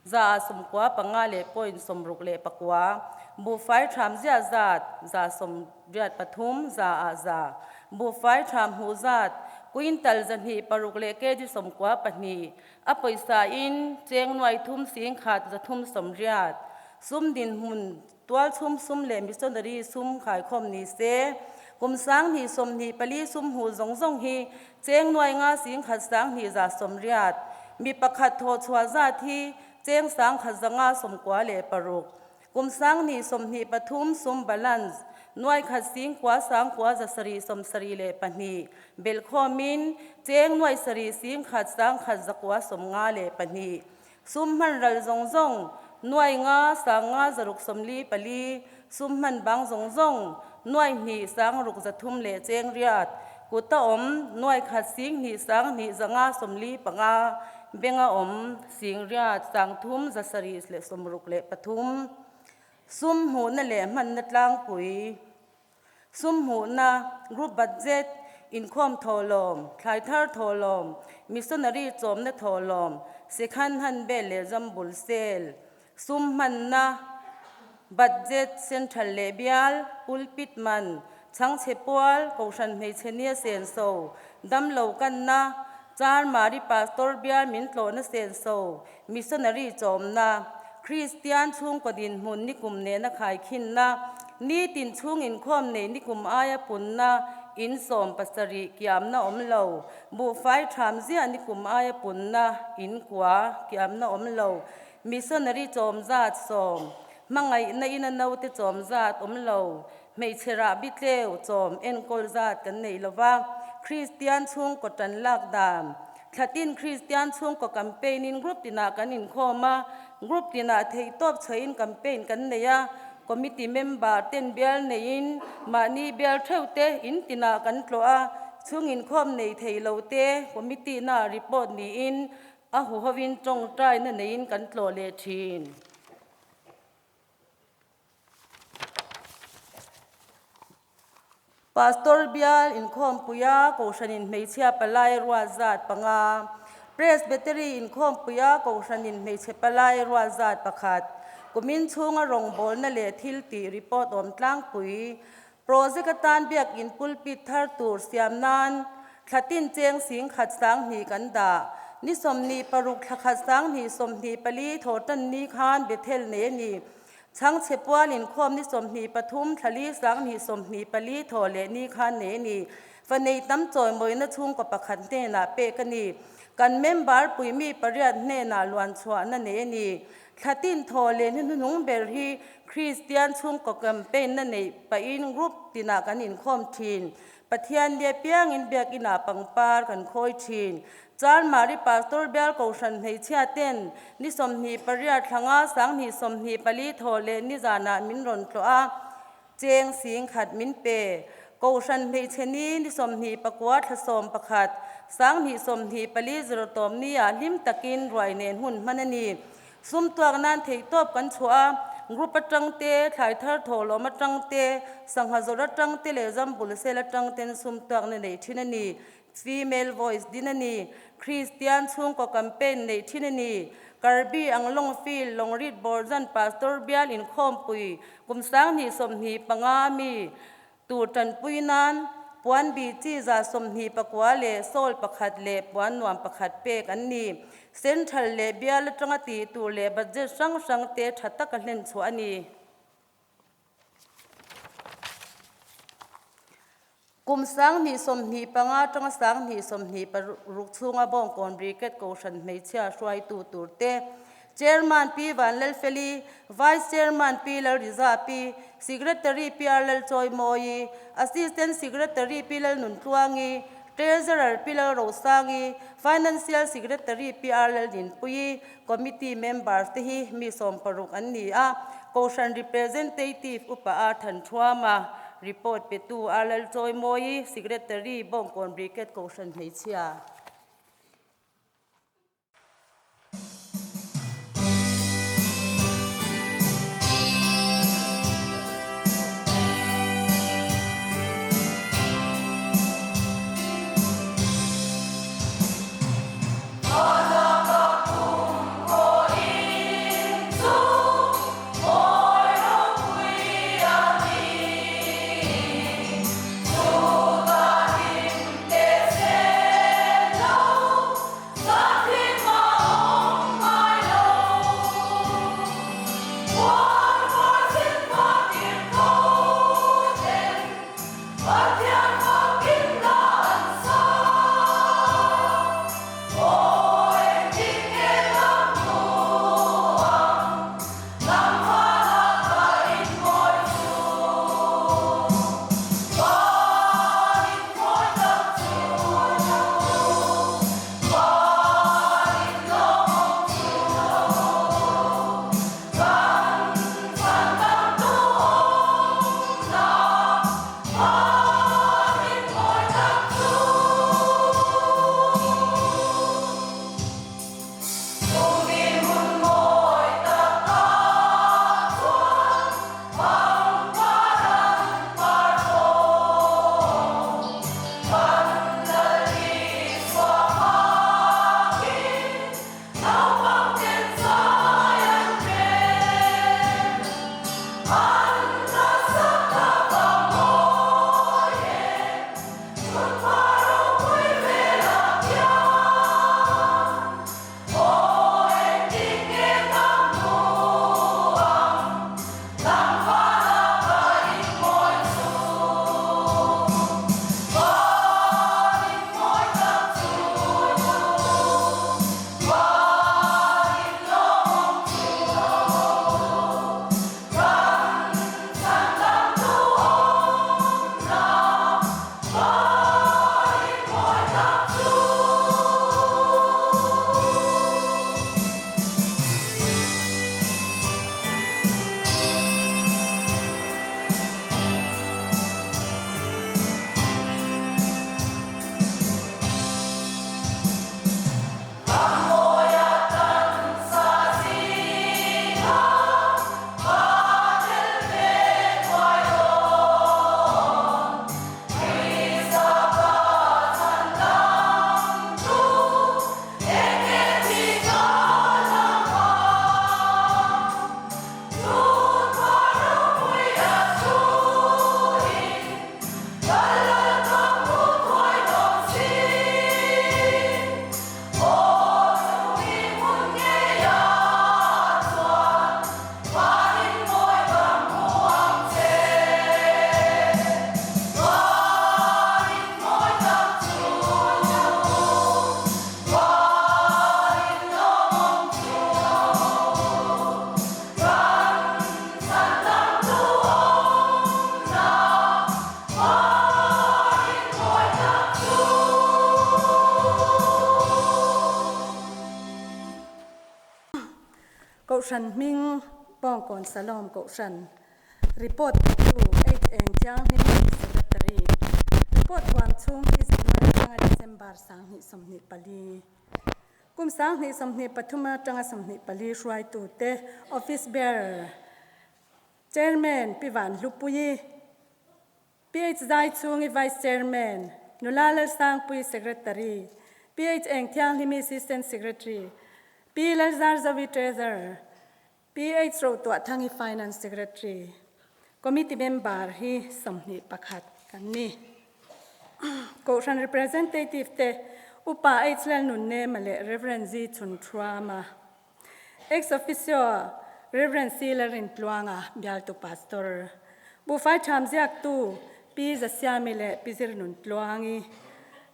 95 leh point 64, buhfai tham zia zat 83 za a 100, buhfai tham hmu zat quintal 206 leh kg 92, a pawisa in cheng 3 1 380, sum din hmun tual chhum sum leh missionary sum khaikhawm ni se, kum 2024 sum hu zawng zawng hi cheng 5 1 1 180, mi pakhat thaw chhuah zat hi cheng 1,196, kum 2023 sum balance 1 9 9,772, belkhawmin cheng 7 1 1,192, sum hman ral zawng zawng 5 5,654, sum hman bang zawng zawng 2 6 300 leh cheng riat, kuta awm 1 2 1 555, benga awm 8 3 763, sum hmuhna leh hmanna tlangpui, sum hmuhna group budget, inkhawm thawhlawm, thlai thar thawhlawm, missionary chawmna thawhlawm, second hand bel leh jambul sel, sum hmanna budget central leh bial, pulpit man, chhangchhe pual, kohhran hmeichhe nia senso, damlo kanna, char mari pastor bial min tlawhna senso, missionary chawmna, Christian chhungkaw dinhmun nikum nena khaikhinna, nitin chhung inkhawm nei nikum aia punna, in 17 kiamna awm lo, buhfai tham zia nikum aia punna, in kua kiamna awm lo, missionary chawm zat 10, hmangaihna ina naute chawm zat awm lo, hmeichhe rah bitleu chawm enkawl zat kan nei lova, Christian chhungkaw tan lak dan, thlatin Christian chhungkaw campaign in group tinah kan inkhawm a, group tinah theih tawp chhoin campaign kan nei a, committee member ten bial neiin mahni bial theuh te in tinah kan tlawh a, chhung inkhawm nei thei lo te committee na report niin a huhovin tawngtai na neiin kan tlawh leh thin. Pastor Bial Inkhawmpuia Kohhranin Hmeichhia Palai ruat zat panga, Presbytery Inkhawmpuia Kohhranin Hmeichhe Palai ruat zat pakhat, kumin chhunga rawngbawlna leh thil tih report awm tlangpui, Project atan biakin pulpit thar tur siam nan thla tin cheng sing khat 2000 kan dah. Ni 26 thla khat 2024 thaw tan ni khan Bethel nei a ni. Chhangchhe pual inkhawm ni 23 thla li 2024 thaw leh ni khan nei a ni. Fa nei tam chawimawina chhungkaw pakhat hnenah pek a ni. Kan member puimi pariat hnenah luan chhuahna nei a ni. Thla tin thaw leh hnuhnung ber hi Kristian chhungkaw campaign na neih pahin group tinah kan inkhawm thin. Pathian leh piangin biakinah pangpar kan khawi thin. Charmari Pastor Bial Kohhran hmeichhia ten ni 28 thlanga 2024 thaw leh nizanah min rawn tlawh a, cheng 10,000 min pe. Kohhran hmeichhe ni ni 29 thla 11 2024 zero tawm ni ah hlim takin ruai nen hun hman a ni. Sum tuak nan theih tawp kan chhuah a, group atang te, thlai thar thaw lawm atang te, sangha zawrh atang te leh zambul sel atang ten sum tuak na neih thin a ni. Female voice din a ni. Kristian chhungkaw campaign neih thin a ni. Karbi Anglong Field Longrit Borzan Pastor Bial Inkhawmpui kum 2025 mi tur tanpui nan puan bi chi 29 leh sawl pakhat leh puan nuam pakhat pek an ni. Central leh bial atanga tih tur leh budget hrang hrang te tha taka hlen chhuah a ni. Kum 2025 atanga 2026 chhunga Bawngkawn Brigade Kohhran hmeichhia hruaitu tur te, Chairman Pi Vanlalfeli, Vice Chairman Pi Lalriza Pi, Secretary Pi Arlalchawimawi, Assistant Secretary Pi Lalnuntluangi, Treasurer Pi Lalrosangi, Financial Secretary Pi Arlaldinpuii, Committee members te hi mi 60 an ni a, Kohhran Representative Upa a Thanthuama report petu Arlalchawimawi, Secretary Bawngkawn Brigade Kohhran hmeichhia. Kohhran hming Bawngkawn Salom Kohhran Report petu H Eng Thianghlim Secretary Report huam chhung hi January atanga December 2024. Kum 2023 atanga 24 hruaitute Office Bearer Chairman Pi Van Hlupuii, PH Zai Chhungi Vice Chairman, Nula Lalsangpuii Secretary, PH Eng Thianghlimi Assistant Secretary, Pi Lalzarzawi Treasurer, PH Rotuahthangi Finance Secretary, Committee Member hi 21 kan ni. Kohhran Representative te Upa H Lalnunnema leh Rev. Z Chhunthuama. Ex Officio Rev. C Lalrintluanga bialtu Pastor, Buhfai Tham ziaktu Pi Zasiami leh Pi Zirnuntluangi,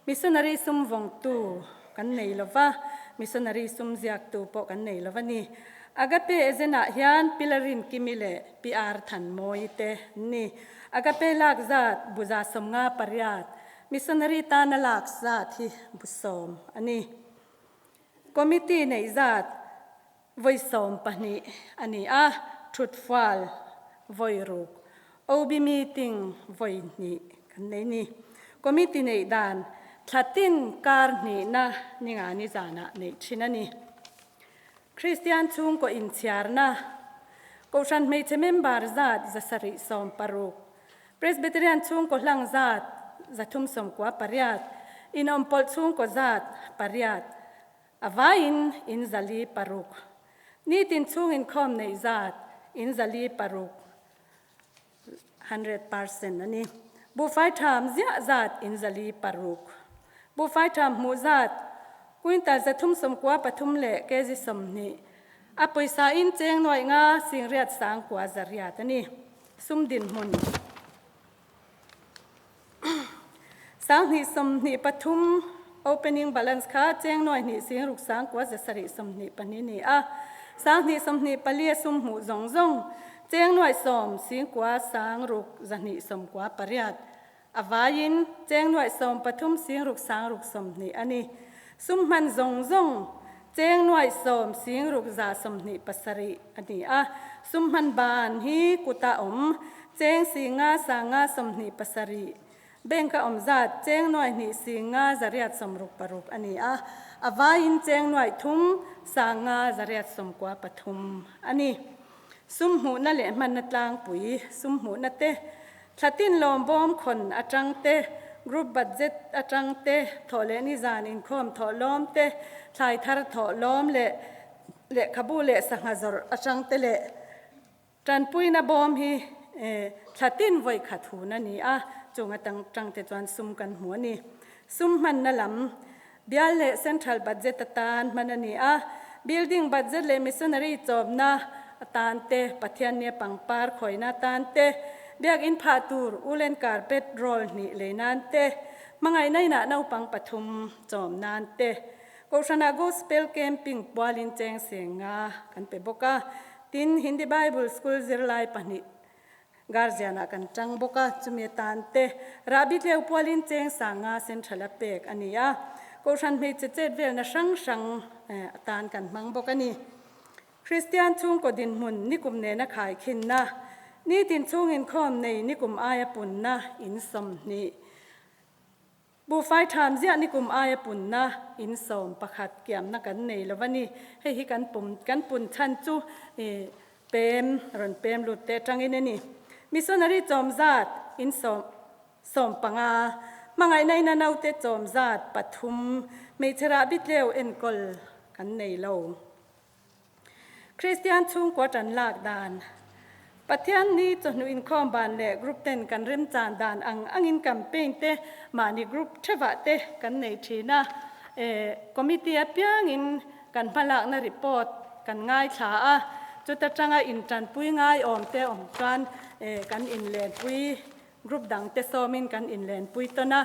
Missionary sum vawngtu kan nei lo va, Missionary sum ziaktu pawh kan nei lo va ni. Agape Ezenah hian Pi Lalrinkimi leh Pi Ar Thanmawii te an ni. Agape lak zat bu 58, Missionary tana lak zat hi bu 10 a ni. Committee neih zat vawi 12 a ni a, thut fual vawi ruk, OB meeting vawi hnih kan nei ni. Committee neih dan thla tin kar hnihna ninga ni zanah neih thin a ni. Kristian chhungkaw inchhiarna, Kohhran hmeichhe member zat 760, Presbyterian chhungkaw hlang zat 398, inawmpawlh chhungkaw zat pariat, a vaiin in 406. Nitin chhung inkhawm neih zat in 406, 100% a ni. Buhfai tham ziah zat in 406. Buhfai tham hmuh zat quintal 393 leh kg 20. A pawisa in cheng nuaih nga singriat sang kua zariat a ni. Sum dinhmun 2023 opening balance kha cheng nuai hnih sing ruk sang kua 722 ni a. 2024 a sum hmuh zawng zawng cheng nuai 10 sing kua sang ruk 298. A vaiin cheng nuai 13 sing ruk sang ruk 20 a ni. Sum hman zawng zawng cheng nuai 10 sing ruk 127 a ni a. Sum hman ban hi kuta awm cheng singa sanga 27. Bank a awm zat cheng nuai hnih singa 866 a ni a. A vaiin cheng nuai thum sanga 893 a ni. Sum hmuhna leh hmanna tlangpui sum hmuhna te Thlatin lawmbawm khawn atang te, group budget atang te, thawh leh nizan inkhawm thawh lawm te, thlai thar thawh lawm leh lehkhabu leh sangha zawrh atang te leh tanpuina bawm hi thlatin vawi khat hun a ni a, chung atang tang te chuan sum kan hmu a ni. Sum hmanna lam bial leh central budget atan hman a ni a, building budget leh missionary chawmna atan te, Pathian nia pangpar khawina atan te, biakinn phah tur woolen carpet roll hnih lei nan te, hmangaihna inah naupang pathum chawm nan te, Kohhranah Gospel Camping pualin cheng seng nga kan pe bawk a, tin Hindi Bible School zirlai pahnih Guardian-ah kan tang bawk a, chumi atan te rahbi tleu pualin cheng sanga central a pek a ni a, Kohhran hmeichhe chet velna hrang hrang atan kan hmang bawk a ni. Kristian chhungkaw dinhmun nikum nena khaikhinna, nitin chhung inkhawm nei nikum aia punna in 20. Buhfai tham ziah nikum aia punna in 11 kiamna kan nei lo a ni. Hei hi kan pum kan pun chhan chu pem rawn pem lut te atangin a ni. Missionary chawm zat in sawm 15, hmangaihna ina naute chawm zat pathum, hmeichhe rahbi tleu enkawl kan nei lo. Kristian chhungkaw tan lak dan, Pathian ni chawhnu inkhawm ban leh group ten kan remchan dan ang angin campaign te mahni group thevah te kan nei thin a. Committee apiangin kan hmalakna report kan ngaithla a, chuta tanga intanpui ngai awm te awm chuan kan inlenpui group dang te sawmin kan inlenpui tawn a.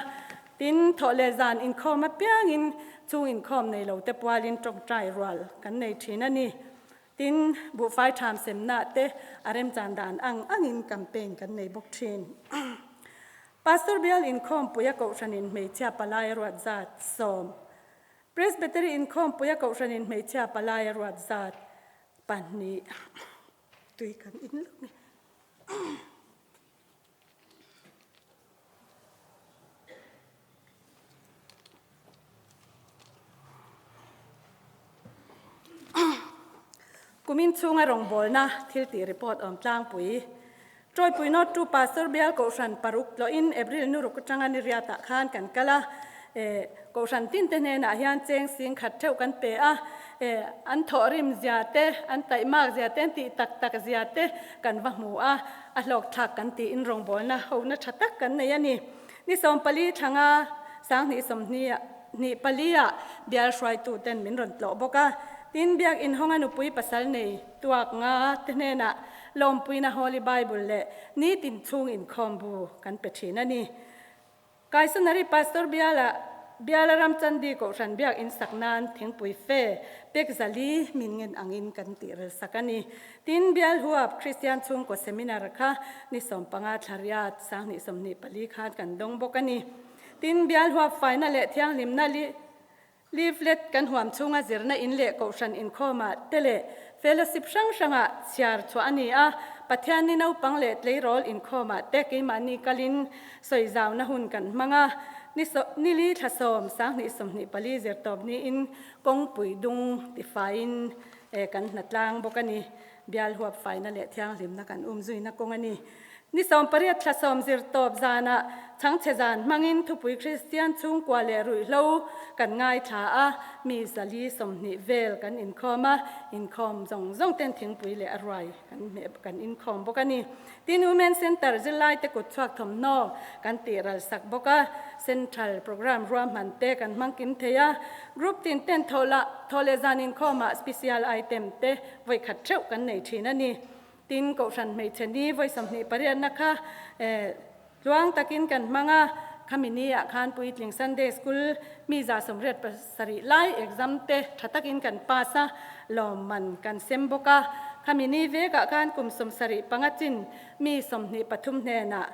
Tin, thawh leh zan inkhawm apiangin chung inkhawm nei lo te pualin tawngtai rual kan nei thin a ni. Tin, buhfai tham semna te a remchan dan ang angin campaign kan nei bawk thin. Pastor bial inkhawmpui a kohhranin hmeichhia palai a ruat zat 10. Presbytery inkhawmpui a kohhranin hmeichhia palai a ruat zat. Pahnih tui kan in lawk nge. Kumin chhunga rawngbawlna thil tih report awm tlangpui. Tawipui North tu Pastor Bial Kohhran paruk tlawhin April nu ruk atanga ni riatah khan kan kal a, Kohhran tinte hnenah hian cheng sing khat theuh kan pe a, an thawhrim zia te, an taihmak zia te, an tih tak tak zia te kan va hmu a, a hlawkthlak kan tiin rawngbawlna hona tha tak kan nei a ni. Ni 14 thlanga 2020 hnih paliah bial hruaituten min rawn tlawh bawk a, tin Biak Inhawnga nupui pasal nei tuak nga te hnenah lawmpuina Holy Bible leh nitin chhung inkhawm bu kan pe thin a ni. Kaisunari Pastor Biala Biala Ramchandi Kohhran Biak in sak nan thingpui fe pek zali min ngen angin kan tih rel sak a ni. Tin, Bial huap Kristian chhungkaw seminar kha ni 15 thla riat 2024 khan kan dawng bawk a ni. Tin, Bial huap faina leh thianghlimna li Leaflet kan huam chhunga zirna in leh kohhran inkhawmah te leh fellowship hrang hrangah chhiar chhuah a ni a, Pathianni naupang leh tleirawl inkhawmah te keimahni kalin sawi zauna hun kan hmang a, ni nili thla sawm 2024 zirtawp niin kawngpui dung tifaiin kan hnatlang bawk a ni. Bial huap faina leh thianghlimna kan um zuina kawng a ni. Ni 18 thla sawm zirtawp zanah chhangchhe zan hmangin thupui Kristian chhungkua leh ruihhlo kan ngaithla a, mi zali 20 vel kan inkhawm a, inkhawm zawng zawng ten thingpui leh a ruai kan hmeh kan inkhawm bawk a ni. Tin, Women Centre zirlaite kut chhuak thawmhnaw kan tih ral sak bawk a, Central Programme ruahman te kan hmang kim thei a, Group tin ten thawh thawh leh zan inkhawmah special item te vawi khat theuh kan nei thin a ni. Tin, Kohhran hmeichhe ni vawi 28na kha tluang takin kan hmang a, khami ni-ah khan puitling Sunday School mi 87 lai exam te tha takin kan pass a, lawmman kan sem bawk a. Khami ni vekah khan kum 75 chin mi 23 hnenah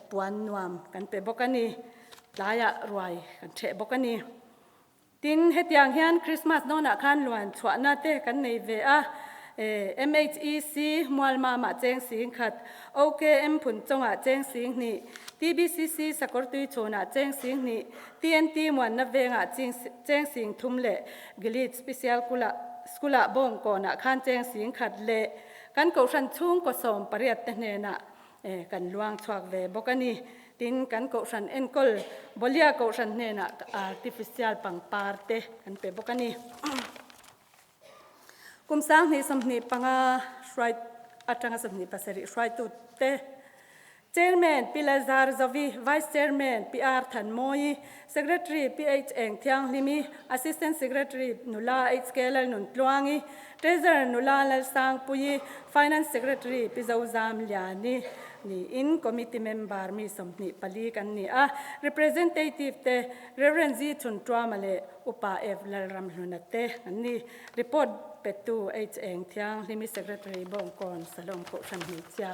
puan nuam kan pe bawk a ni. Tlaiah ruai kan theh bawk a ni. Tin, hetiang hian Christmas dawnah khan luan chhuahna te kan nei ve a, MHEC Mualmamah cheng sing khat, OKM Phunchawngah cheng sing hnih, TBCC Sakawrtui chhunah cheng sing hnih, TNT Muanna Vengah cheng sing thum leh Gilead Special School-ah Bawngkawnah khan cheng sing khat leh kan Kohhran chhungkaw 18 te hnenah Kan luang chhuak ve bawk a ni. Tin, kan kohhran enkawl Bolia kohhran hnenah artificial pangpar te kan pe bawk a ni. Kum 2025 hruai atanga 27 hruaitu te Chairman Pi Lalzar Zovi, Vice Chairman Pi R Thanmawi, Secretary Pi H Eng Thianghlimi, Assistant Secretary Nula HK Lalnuntluangi, Treasurer Nula Lalsangpuii, Finance Secretary Pi Zozam Liani niin Committee Member mi 24 kan ni a, Representative te Rev. Z Chhuntuama leh Upa F Lalramhluna te an ni. Report petu H Eng Thianghlimi Secretary Bawngkawn Salom Kohhran Hmeichhia.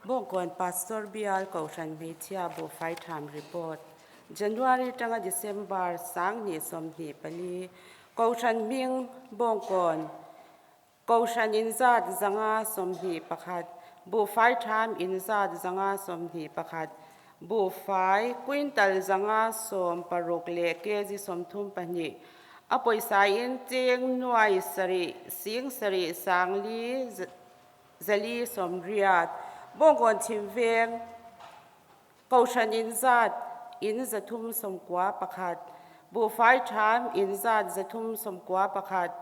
Bawngkawn Pastor Bial Kohhran Hmeichhia Buhfai Tham Report, January tanga December 2024, Kohhran hming Bawngkawn Kohhran inzat 521, buhfai tham inzat 521, buhfai quintal 160 leh kg 32, a pawisa in cheng nuai sarih sing sarih sang li zali sawmriat, Bawngkawn chhim veng Kohhran inzat in 391, buhfai tham inzat 391,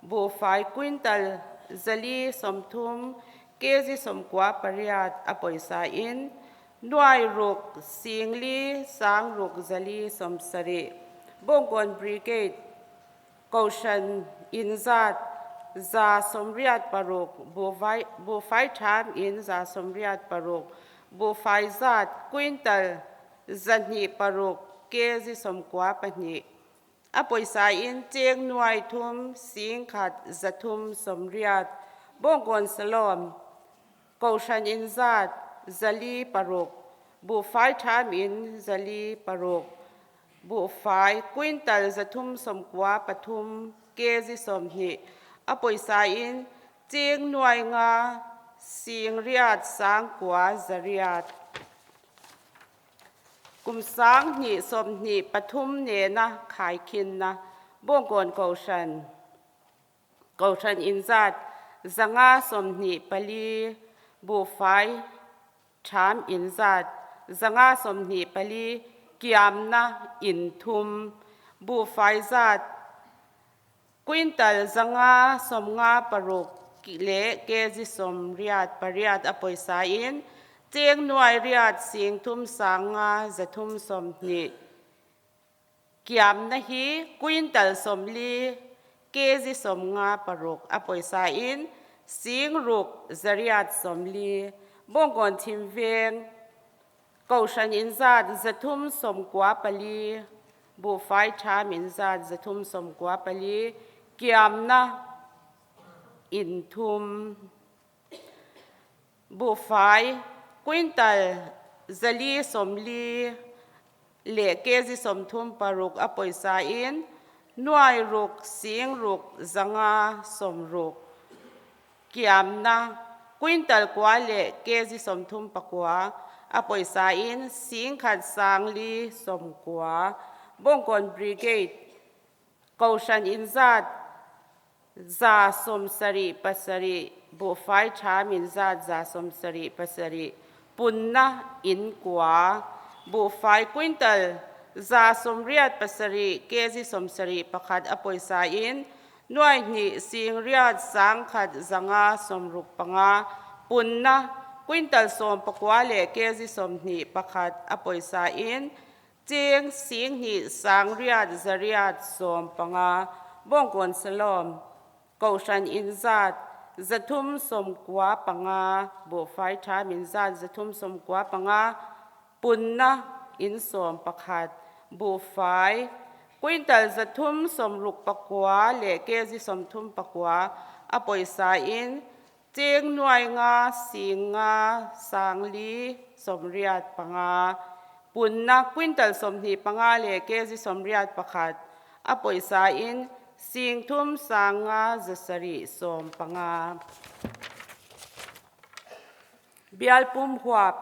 buhfai quintal 430, kg 98 a pawisa in nuai ruk singli sang ruk zali 70, Bawngkawn Brigade Kohhran inzat 186, buhfai tham in 186, buhfai zat quintal 206 kg 92. A pawisa in cheng nuai thum sing khat zathum sawmriat Bawngkawn Salawm Kohhran in zat 406, buhfai tham in 406, buhfai quintal 393 kg 20, a pawisa in cheng nuai nga sing riat sang kua zariat. Kum 2023 nena khaikhin na Bawngkawn Kohhran Kohhran in zat 524, buhfai tham in zat 524, kiamna in thum, buhfai zat quintal 556 leh kg 88 a pawisa in cheng nuai riat sing thum sanga 320, kiamna hi quintal 40 kg 56 a pawisa in sing ruk zariat 40. Bawngkawn Chhim Veng Kohhran in zat 394, buhfai tham in zat 394, kiamna in thum, buhfai quintal 440 leh kg 36 a pawisa in nuai ruk sing ruk 560, kiamna quintal kua leh kg 39 a pawisa in sing khat sang li 90. Bawngkawn Brigade Kohhran in zat 177, buhfai tham in zat 177, punna in kua, buhfai quintal 187 kg 71 a pawisa in nuai hnih sing riat sang khat 565, punna quintal 19 leh kg 21 a pawisa in cheng sing hnih sang riat zariat 15. Bawngkawn Salawm Kohhran in zat 395, buhfai tham in zat 395, punna in 11, buhfai quintal 369 leh kg 39 a pawisa in cheng nuai nga sing nga sang li 85, punna quintal 25 leh kg 81 a pawisa in sing thum sang nga 715. Bial pum huap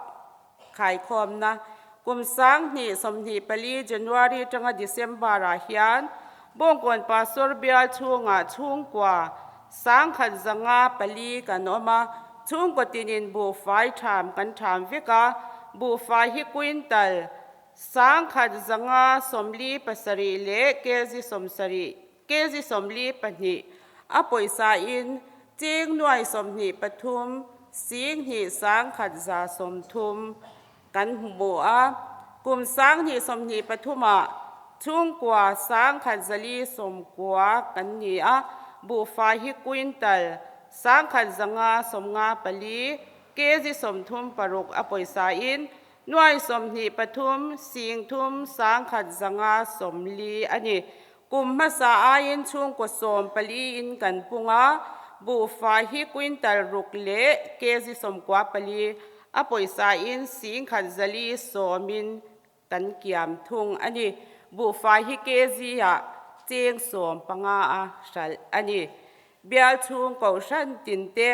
khaikhawm na kum 2024 January atanga December ah hian Bawngkawn Pastor bial chhungah chhungkua 1,104 kan awm a, chhungkaw tinin buhfai tham kan tham vek a, buhfai hi quintal 1,157 leh kg 70 kg 42 a pawisa in cheng nuai 23 sing hnih sang khat 130 kan hmu a. Kum 2023 ah chhungkua 1,190 kan ni a, buhfai hi quintal 1,154 kg 36 a pawisa in nuai 23 sing thum sang khat 540 a ni. Kum hmasa aiin chhungkaw 14 in kan pung a, buhfai hi quintal 6 leh kg 94 a pawisa in sing khat 410 in kan kiam thung a ni. Buhfai hi kg ah cheng 15 a hralh a ni. Bial chhung kohhran tinte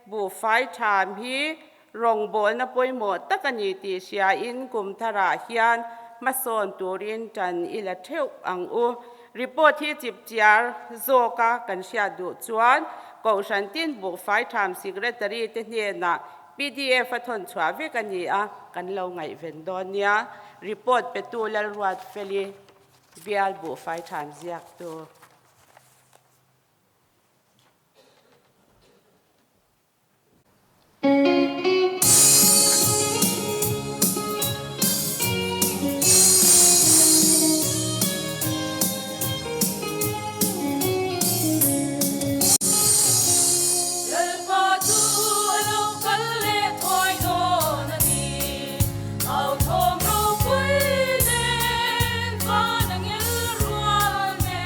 buhfai tham hi rawngbawlna pawimawh tak a ni tih hria in kum tharah hian hmasawn turin tan i la theuh ang u. Report hi chipchiar zawka kan hriat duh chuan kohhran tin buhfai tham secretary te hnenah PDF a thawn chhuah vek a ni a, kan lo ngaihven dawn nia. Report petu Lalruat Feli, bial buhfai tham ziaktu. Lalpa chu a lo kal leh thuai dawn a ni. Au thawm ropui nen van a ngil rual nen.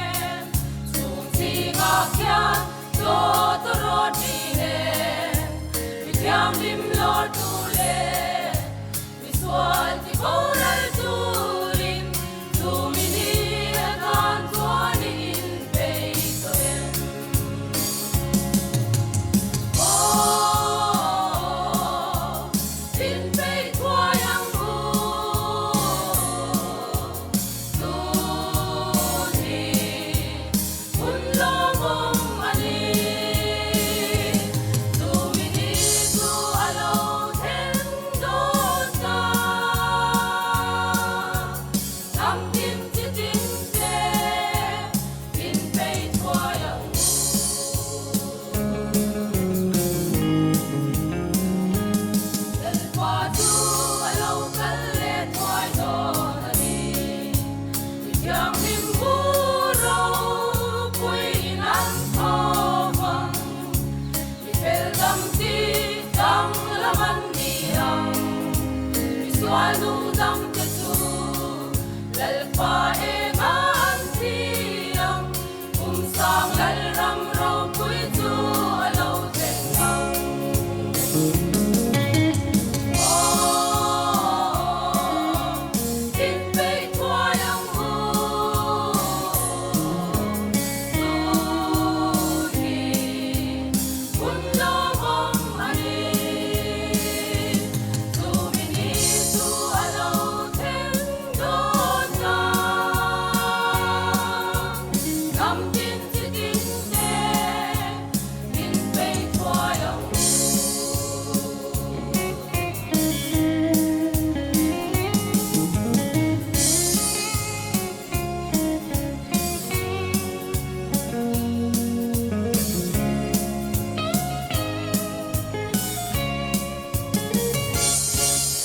Thianghlim lawr tur leh misual ti boral turin chumi ni atan chuan i inpeih tawh em? Aw, inpeih thuai ang u, tun hi hun lawmawm a ni. Chumi ni chu a lo thleng dawn ta. Hnam tin chi tin te inpeih thuai ang u. Lalpa chu a lo kal leh thuai dawn a ni. Mi thianghlim bur ropuiin an tho vang. Mi fel dam ti dang lam an ni ang. Mi sual duh dam te chu Lalpa enga an thi ang. Kum sang Lalram ropui chu a lo thleng ang. Aw, inpeih thuai ang u, tun hi hun lawmawm a ni. Chumi ni chu a lo thleng dawn ta. Hnam tin chi tin te inpeih thuai ang u.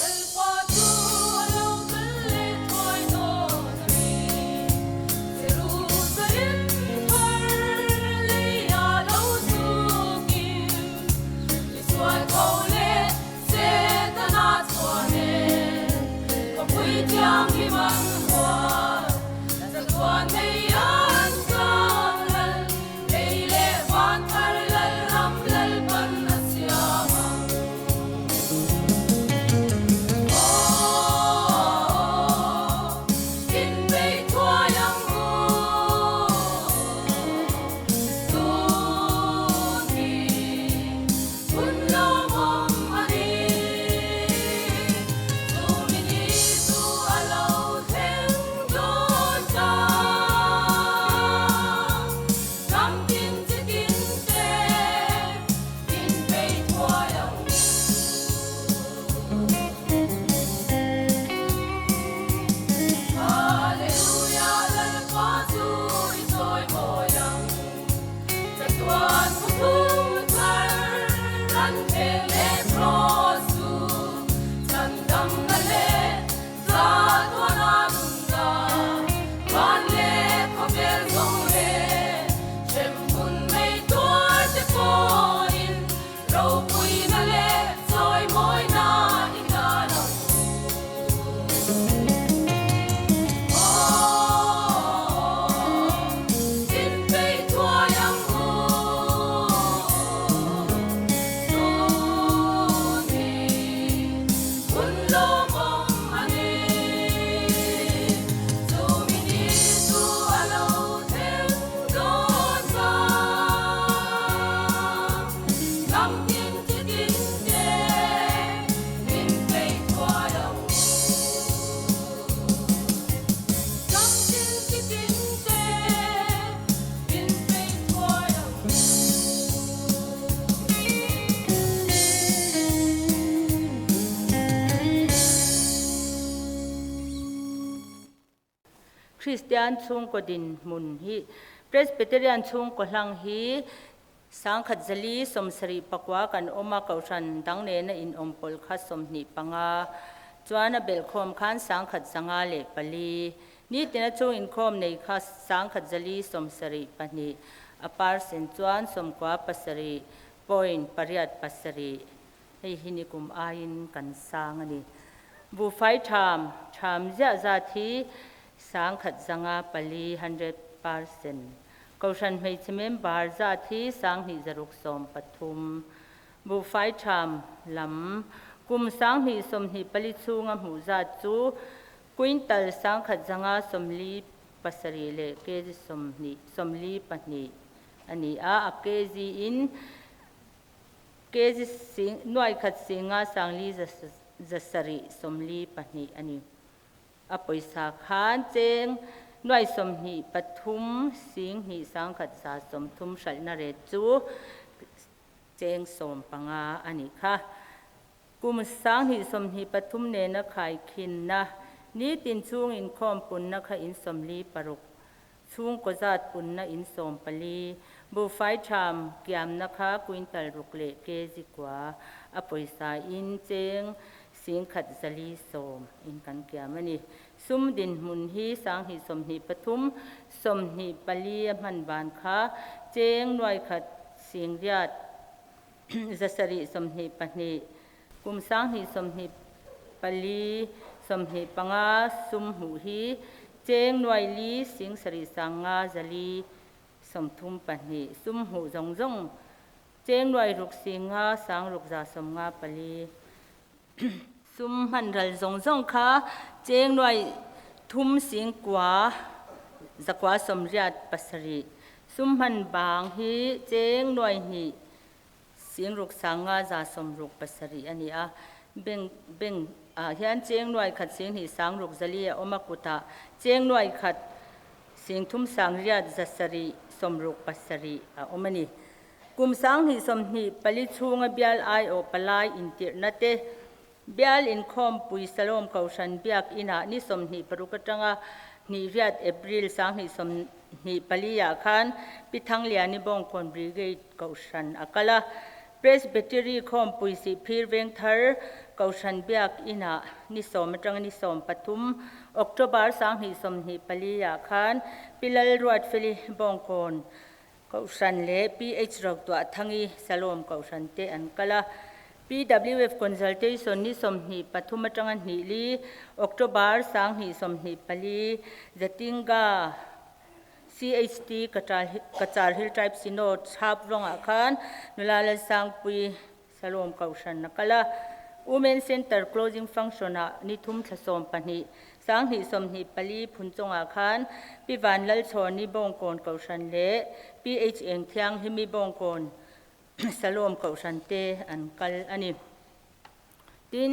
Lalpa chu a lo kal leh thuai dawn a ni. Jerusalem thar leiah lo chhukin Misual tho leh Setana chuan e, khawpui thianghlim an hual, chatuan nei an tan lal, lei leh van thar lal ram Lalpan a siam ang. Aw, inpeih thuai ang u, tun hi hun lawmawm a ni. Chumi ni chu a lo thleng dawn ta. Hnam tin chi tin te inpeih thuai ang u. Hallelujah, Lalpa chu i chawi mawi ang. Chatuan thuthlung thar ran pheng leh kraws chu chhandamna leh chatuana nunna van leh khawvel zawng leh hremhmun mei tuar te pawhin ropuina leh chawi mawina i hlan ang u. Aw, inpeih thuai ang u, tun hi hun lawmawm a ni. Chumi ni chu a lo thleng dawn ta. Hnam tin chi tin te inpeih thuai ang u. Hnam tin chi tin te inpeih thuai ang u. Kristian chhungkaw dinhmun hi Presbyterian chhungkaw hlang hi 1179 kan awm a, Kohhran dang nena inawm pawlh kha 25 chuan a belhkhawm khan 1104. Nitina chung inkhawm nei kha 1172, a percent chuan 97.87. Hei hi nikum aiin kan sang a ni. Buhfai tham tham ziah zat hi 1104, 100%. Kohhran hmeichhe member zat hi 2613. Buhfai ṭham lam kum 2024 chhunga hmuh zat chu quintal 1157 leh kg 20 42 a ni a, a kg in kg sing nuai khat singa sangli zasarih 42 a ni. A pawisa khan cheng nuai 23 sing hnih 1130 hralhna ret chu cheng 15 a nih kha. Kum 2023 nena khaikhinna nitin chhung inkhawm punna kha in 46, chhungkaw zat punna in 14, buhfai ṭham kiamna kha quintal ruk leh kg kua, a pawisa in cheng 1110 in kan kiam a ni. Sum dinhmun hi 2023 24 a hman ban kha cheng nuai khat 800 722, kum 2024 25 sum hmuh hi cheng nuai li 7 sanga zali 32, sum hmuh zawng zawng cheng nuai ruk singa sang ruk za 54. Sum hman ral zawng zawng kha cheng nuai thum sing kua zakua 87, sum hman bang hi cheng nuai hnih sing ruk sanga za 67 a ni a. Bank bank ah hian cheng nuai khat 2 sang ruk zali a awm a, kutah cheng nuai khat 3 800 67 a awm a ni. Kum 2024 chhunga bial ai aw palai intirhna te bial inkhawm pui Salom Kohhran biak inah ni 26 atanga hnih riat April 2024 ah khan Pi Thangliani Bawngkawn Brigade Kohhran a kal a. Presbytery khawmpui Sihphir Vengthar Kohhran biak inah ni 10 atanga ni 13 October 2024 ah khan Pi Lalruatfeli Bawngkawn Kohhran leh PH Rotuah Thangi Salom Kohhran te an kal a. PWF Consultation ni 23 atanga hnih li October 2024 Jatinga CHT Cachar Hill Tribe Synod chhap rawngah khan nula Lalsangpui Salom Kohhran a kal a. Women Center Closing Function ah ni thum thla 12 2024 phun chungah khan Pi Van Lalchhawni Bawngkawn Kohhran leh PH Eng Thianghlim-i Bawngkawn Salom Kohhran te an kal a ni. Tin,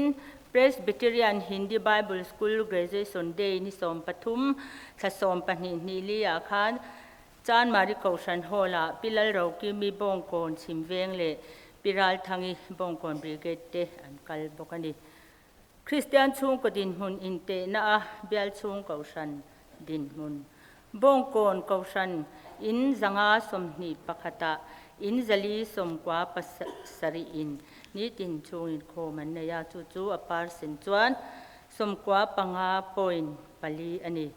Presbyterian Hindi Bible School Graduation Day ni 13 thla 12 hnih li ah khan Chanmari Kohhran Hall ah Pi Lalrokimi Bawngkawn Chhimveng leh Pi Ralthangi Bawngkawn Brigade te an kal bawk a ni. Kristian chhungkaw dinhmun intehna a bial chhung Kohhran dinhmun. Bawngkawn Kohhran in 121 ah in 497 in nitin chhungin khawm an nei a, chu chu a percent chuan 95.4 a ni.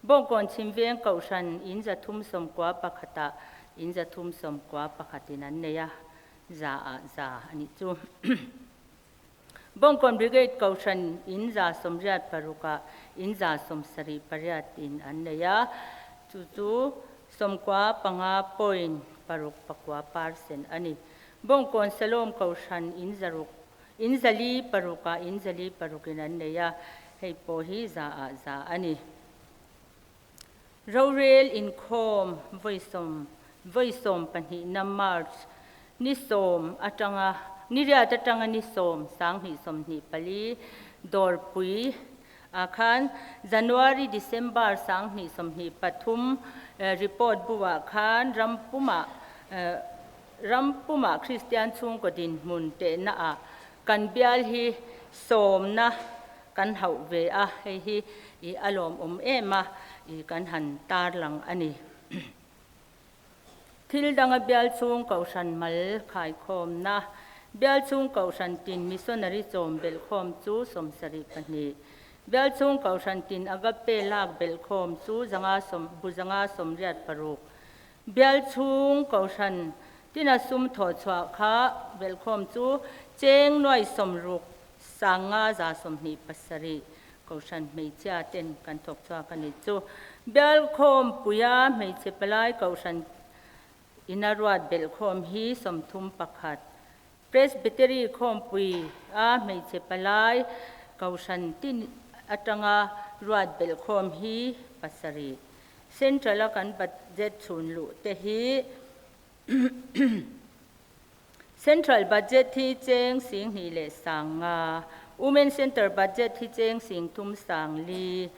Bawngkawn Chhimveng Kohhran in 391 ah in 391 in an nei a, za ah za a nih chu. Bawngkawn Brigade Kohhran in 86 ah in 78 in an nei a, chu chu 95.69 percent a ni. Bawngkawn Salom Kohhran in zaruk in 406 ah in 406 in an nei a, hei pawh hi za ah za a ni. Rorel inkhawm vawi sawm vawi 12 na March ni 10 atanga ni riat atanga ni 10 2024 Dawrpui ah khan January December 2023 report bu ah khan rampumah rampumah Kristian chhungkaw dinhmun tehna ah kan bial hi sawmna kan hauh ve a, hei hi i a lawmawm em a, i kan han tarlang a ni. Thil danga bial chhung Kohhran mal khaikhawmna, bial chhung Kohhran tin missionary chawm belhkhawm chu 72, bial chhung Kohhran tin agape lak belhkhawm chu zanga sawm bu zanga 86, bial chhung Kohhran tina sum thawhchhuah kha belhkhawm chu cheng nuai 60 sanga za 27 Kohhran hmeichhia ten kan thawk chhuak a ni chu. Bial khawm puia hmeichhe palai Kohhran ina ruat belhkhawm hi 31. Presbytery khawmpui a hmeichhe palai Kohhran tin atanga ruat belhkhawm hi pasarih. Central a kan budget chhun luh te hi Central budget hi cheng 25 000, Women Centre budget hi cheng 30 000.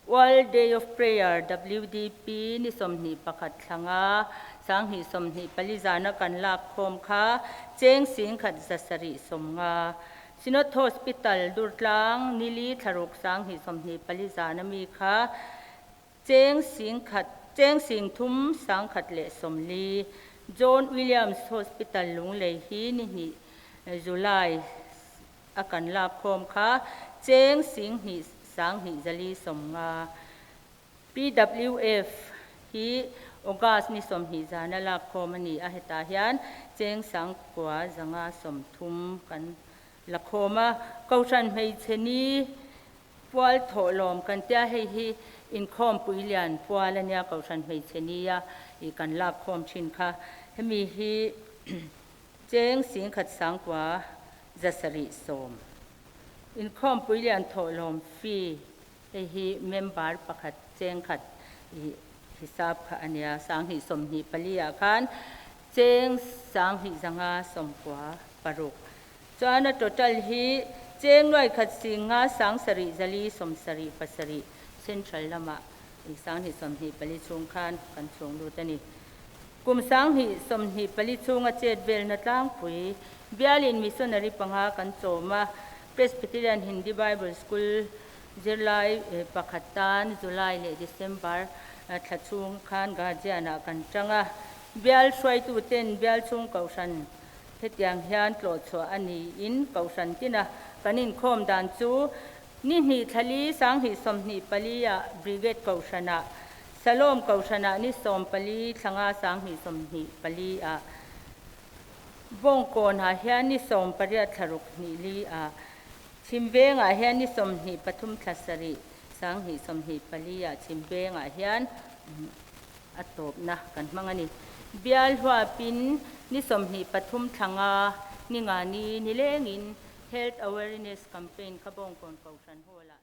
World Day of Prayer, WDP, ni 21 thla nga, 2024 zana kan lak khawm kha cheng 1,750. Synod Hospital Durtlang ni li thla ruk 2024 zana mi kha cheng 10,000 cheng 3140. John Williams Hospital Lunglei hi ni hnih July a kan lak khawm kha cheng 2,250. PWF hi August ni 20 zana lak khawm a ni a, hetah hian cheng 9,530 kan la khawm a. Kohhran hmeichhe ni pual thawhlawm kan tia, hei hi inkhawm puilian pual a nia, kohhran hmeichhe ni a i kan lak khawm thin kha, hemi hi cheng 1,970. Inkhawm puilian thawhlawm fee, hei hi member pakhat cheng khat i hisap kha a nia, 2024 ah khan cheng 2,596. Chuan a total hi cheng 1,500,777 central lama i 2024 chhung khan kan chhung lut a ni. Kum 2024 chhunga chet velna tlangpui, bialin missionary panga kan chawm a. Presbyterian Hindi Bible School zirlai pakhat tan July leh December thla chhung khan guardian ah kan tang a. Bial hruaitu ten bial chhung kohhran hetiang hian tlawh chhuah a niin kohhran tina kan inkhawm dan chu ni hnih thla li 2024 ah Brigade kohhranah, Salom kohhranah ni 14 thla nga 2024 ah, Bawngkawnah hian ni 18 thla ruk hnih li ah, Chhimvengah hian ni 23 thla sarih 2024 ah Chhimvengah hian a tawpna kan hmang a ni. Bial huapin ni 23 thla nga ni nga ni nilengin Health Awareness Campaign kha Bawngkawn kohhran hall ah.